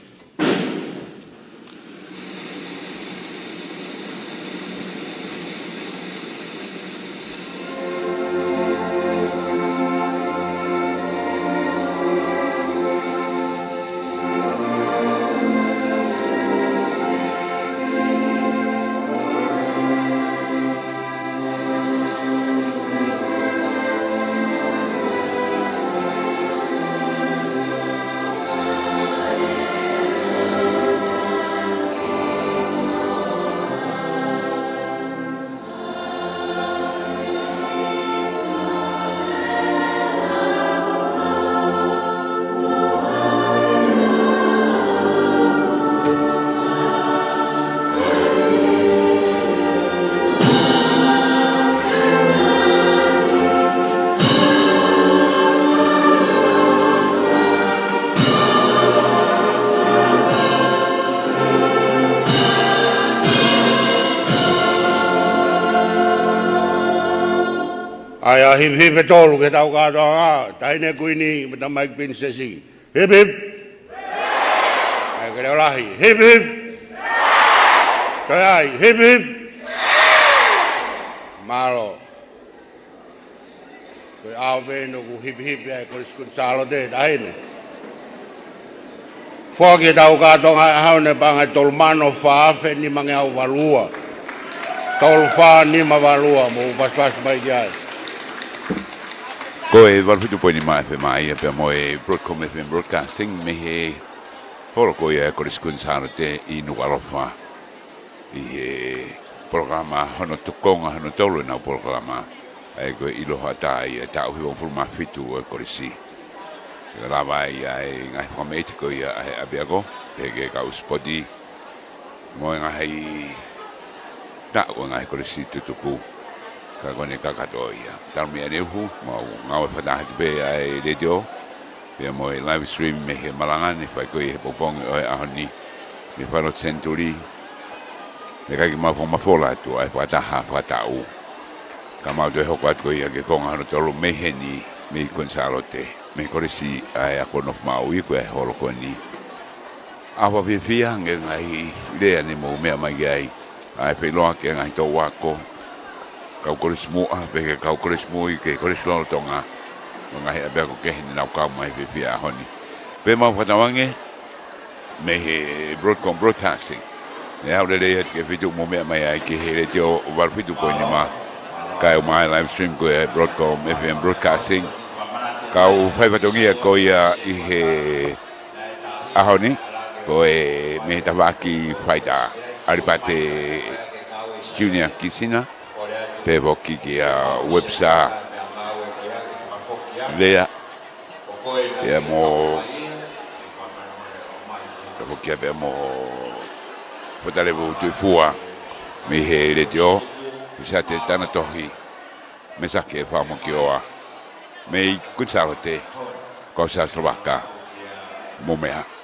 ʻAi ʻa e hipihipi ʻe tolu ki he tau kātoanga, Taʻahine Kuini mo e Tamaiki Pilinisesi. Hip, hip. ʻAi ke leʻo lahi. Hip, hip. Toe ʻai. Hip, hip. Mālō. Ko e ʻaho pē eni ʻoku hipihipi ai e Kolisi Kuini Sālote, Taʻahine. Foaki e tau kātoanga he ʻaho ni, paʻanga ʻe tolu mano fā afe nima ngeau valu ua. Tolu fā nima valu ua, mou pasipasi mai ki ai. Ko e valu fitu poini nima F M ia pea mo e Broadcom F M Broadcasting mei he holo ko ia ʻo e Kolisi Kuini Sālote ʻi Nukuʻalofa, ʻi he polokalama hono tokonga hono tolu ʻenau polokalama, ʻa ia ko e ʻIlo Hoʻatā ia, taʻu hivangofulu mā fitu ʻo e kolisi. Ke lava ai ʻa e ngaahi fakameʻite ko ia ʻa e ʻapiako, pehē ki he kau sipoti, mo e ngaahi taʻu ʻo e ngaahi kolisi tutuku, ka ko ʻene kakato ia. Talu mei ʻaneuhu, mau ngāue fakataha atu pē ʻa e letiō, pea mo e live stream mei he malanga ne fai ko ia he pongipongi ʻo e ʻaho ni, mei he Falelotu Senituli, naʻe ʻikai ke mau fakamafola atu ʻa e fakataha fakataʻu. Ka mau toe hoko atu ko ia ki he konga hono tolu mei heni, mei Kuini Sālote. mei he Kolisi ʻa e Ako Nofo Maʻu, ko e holo ko eni. ʻAho fiefia, ngaahi lea ne mou meʻa mai ki ai. ʻA e feiloaki e ngaahi tau ako, kau kolisi muʻa, pea ki he kau kolisi mui, ki he kolisi lolotonga. Ko e ngaahi ʻapiako kehe ne nau kau mai fiefia ʻaho ni. Pea mau fakatauange, mei he Broadcom Broadcasting. Ne ʻalu lelei atu ki he feituʻu mou meʻa mai ai ki he Letiō valu fitu poini nima. Kae ʻumaʻā e live stream ko e Broadcom F M Broadcasting. Kau fai fatongia ko ia ʻi he ʻaho ni, ko e mei he tafaʻaki faitā, ʻAlipate Junior Kisina, pea foki kia Webster Lea, pea mo, pea foki pea mo Fotalevu Tuifua, mei he Letiō, Sate Tanatohi, Mesake Faʻamokioa, mei Kuinisalote, ko Saslavaka, mou meʻa.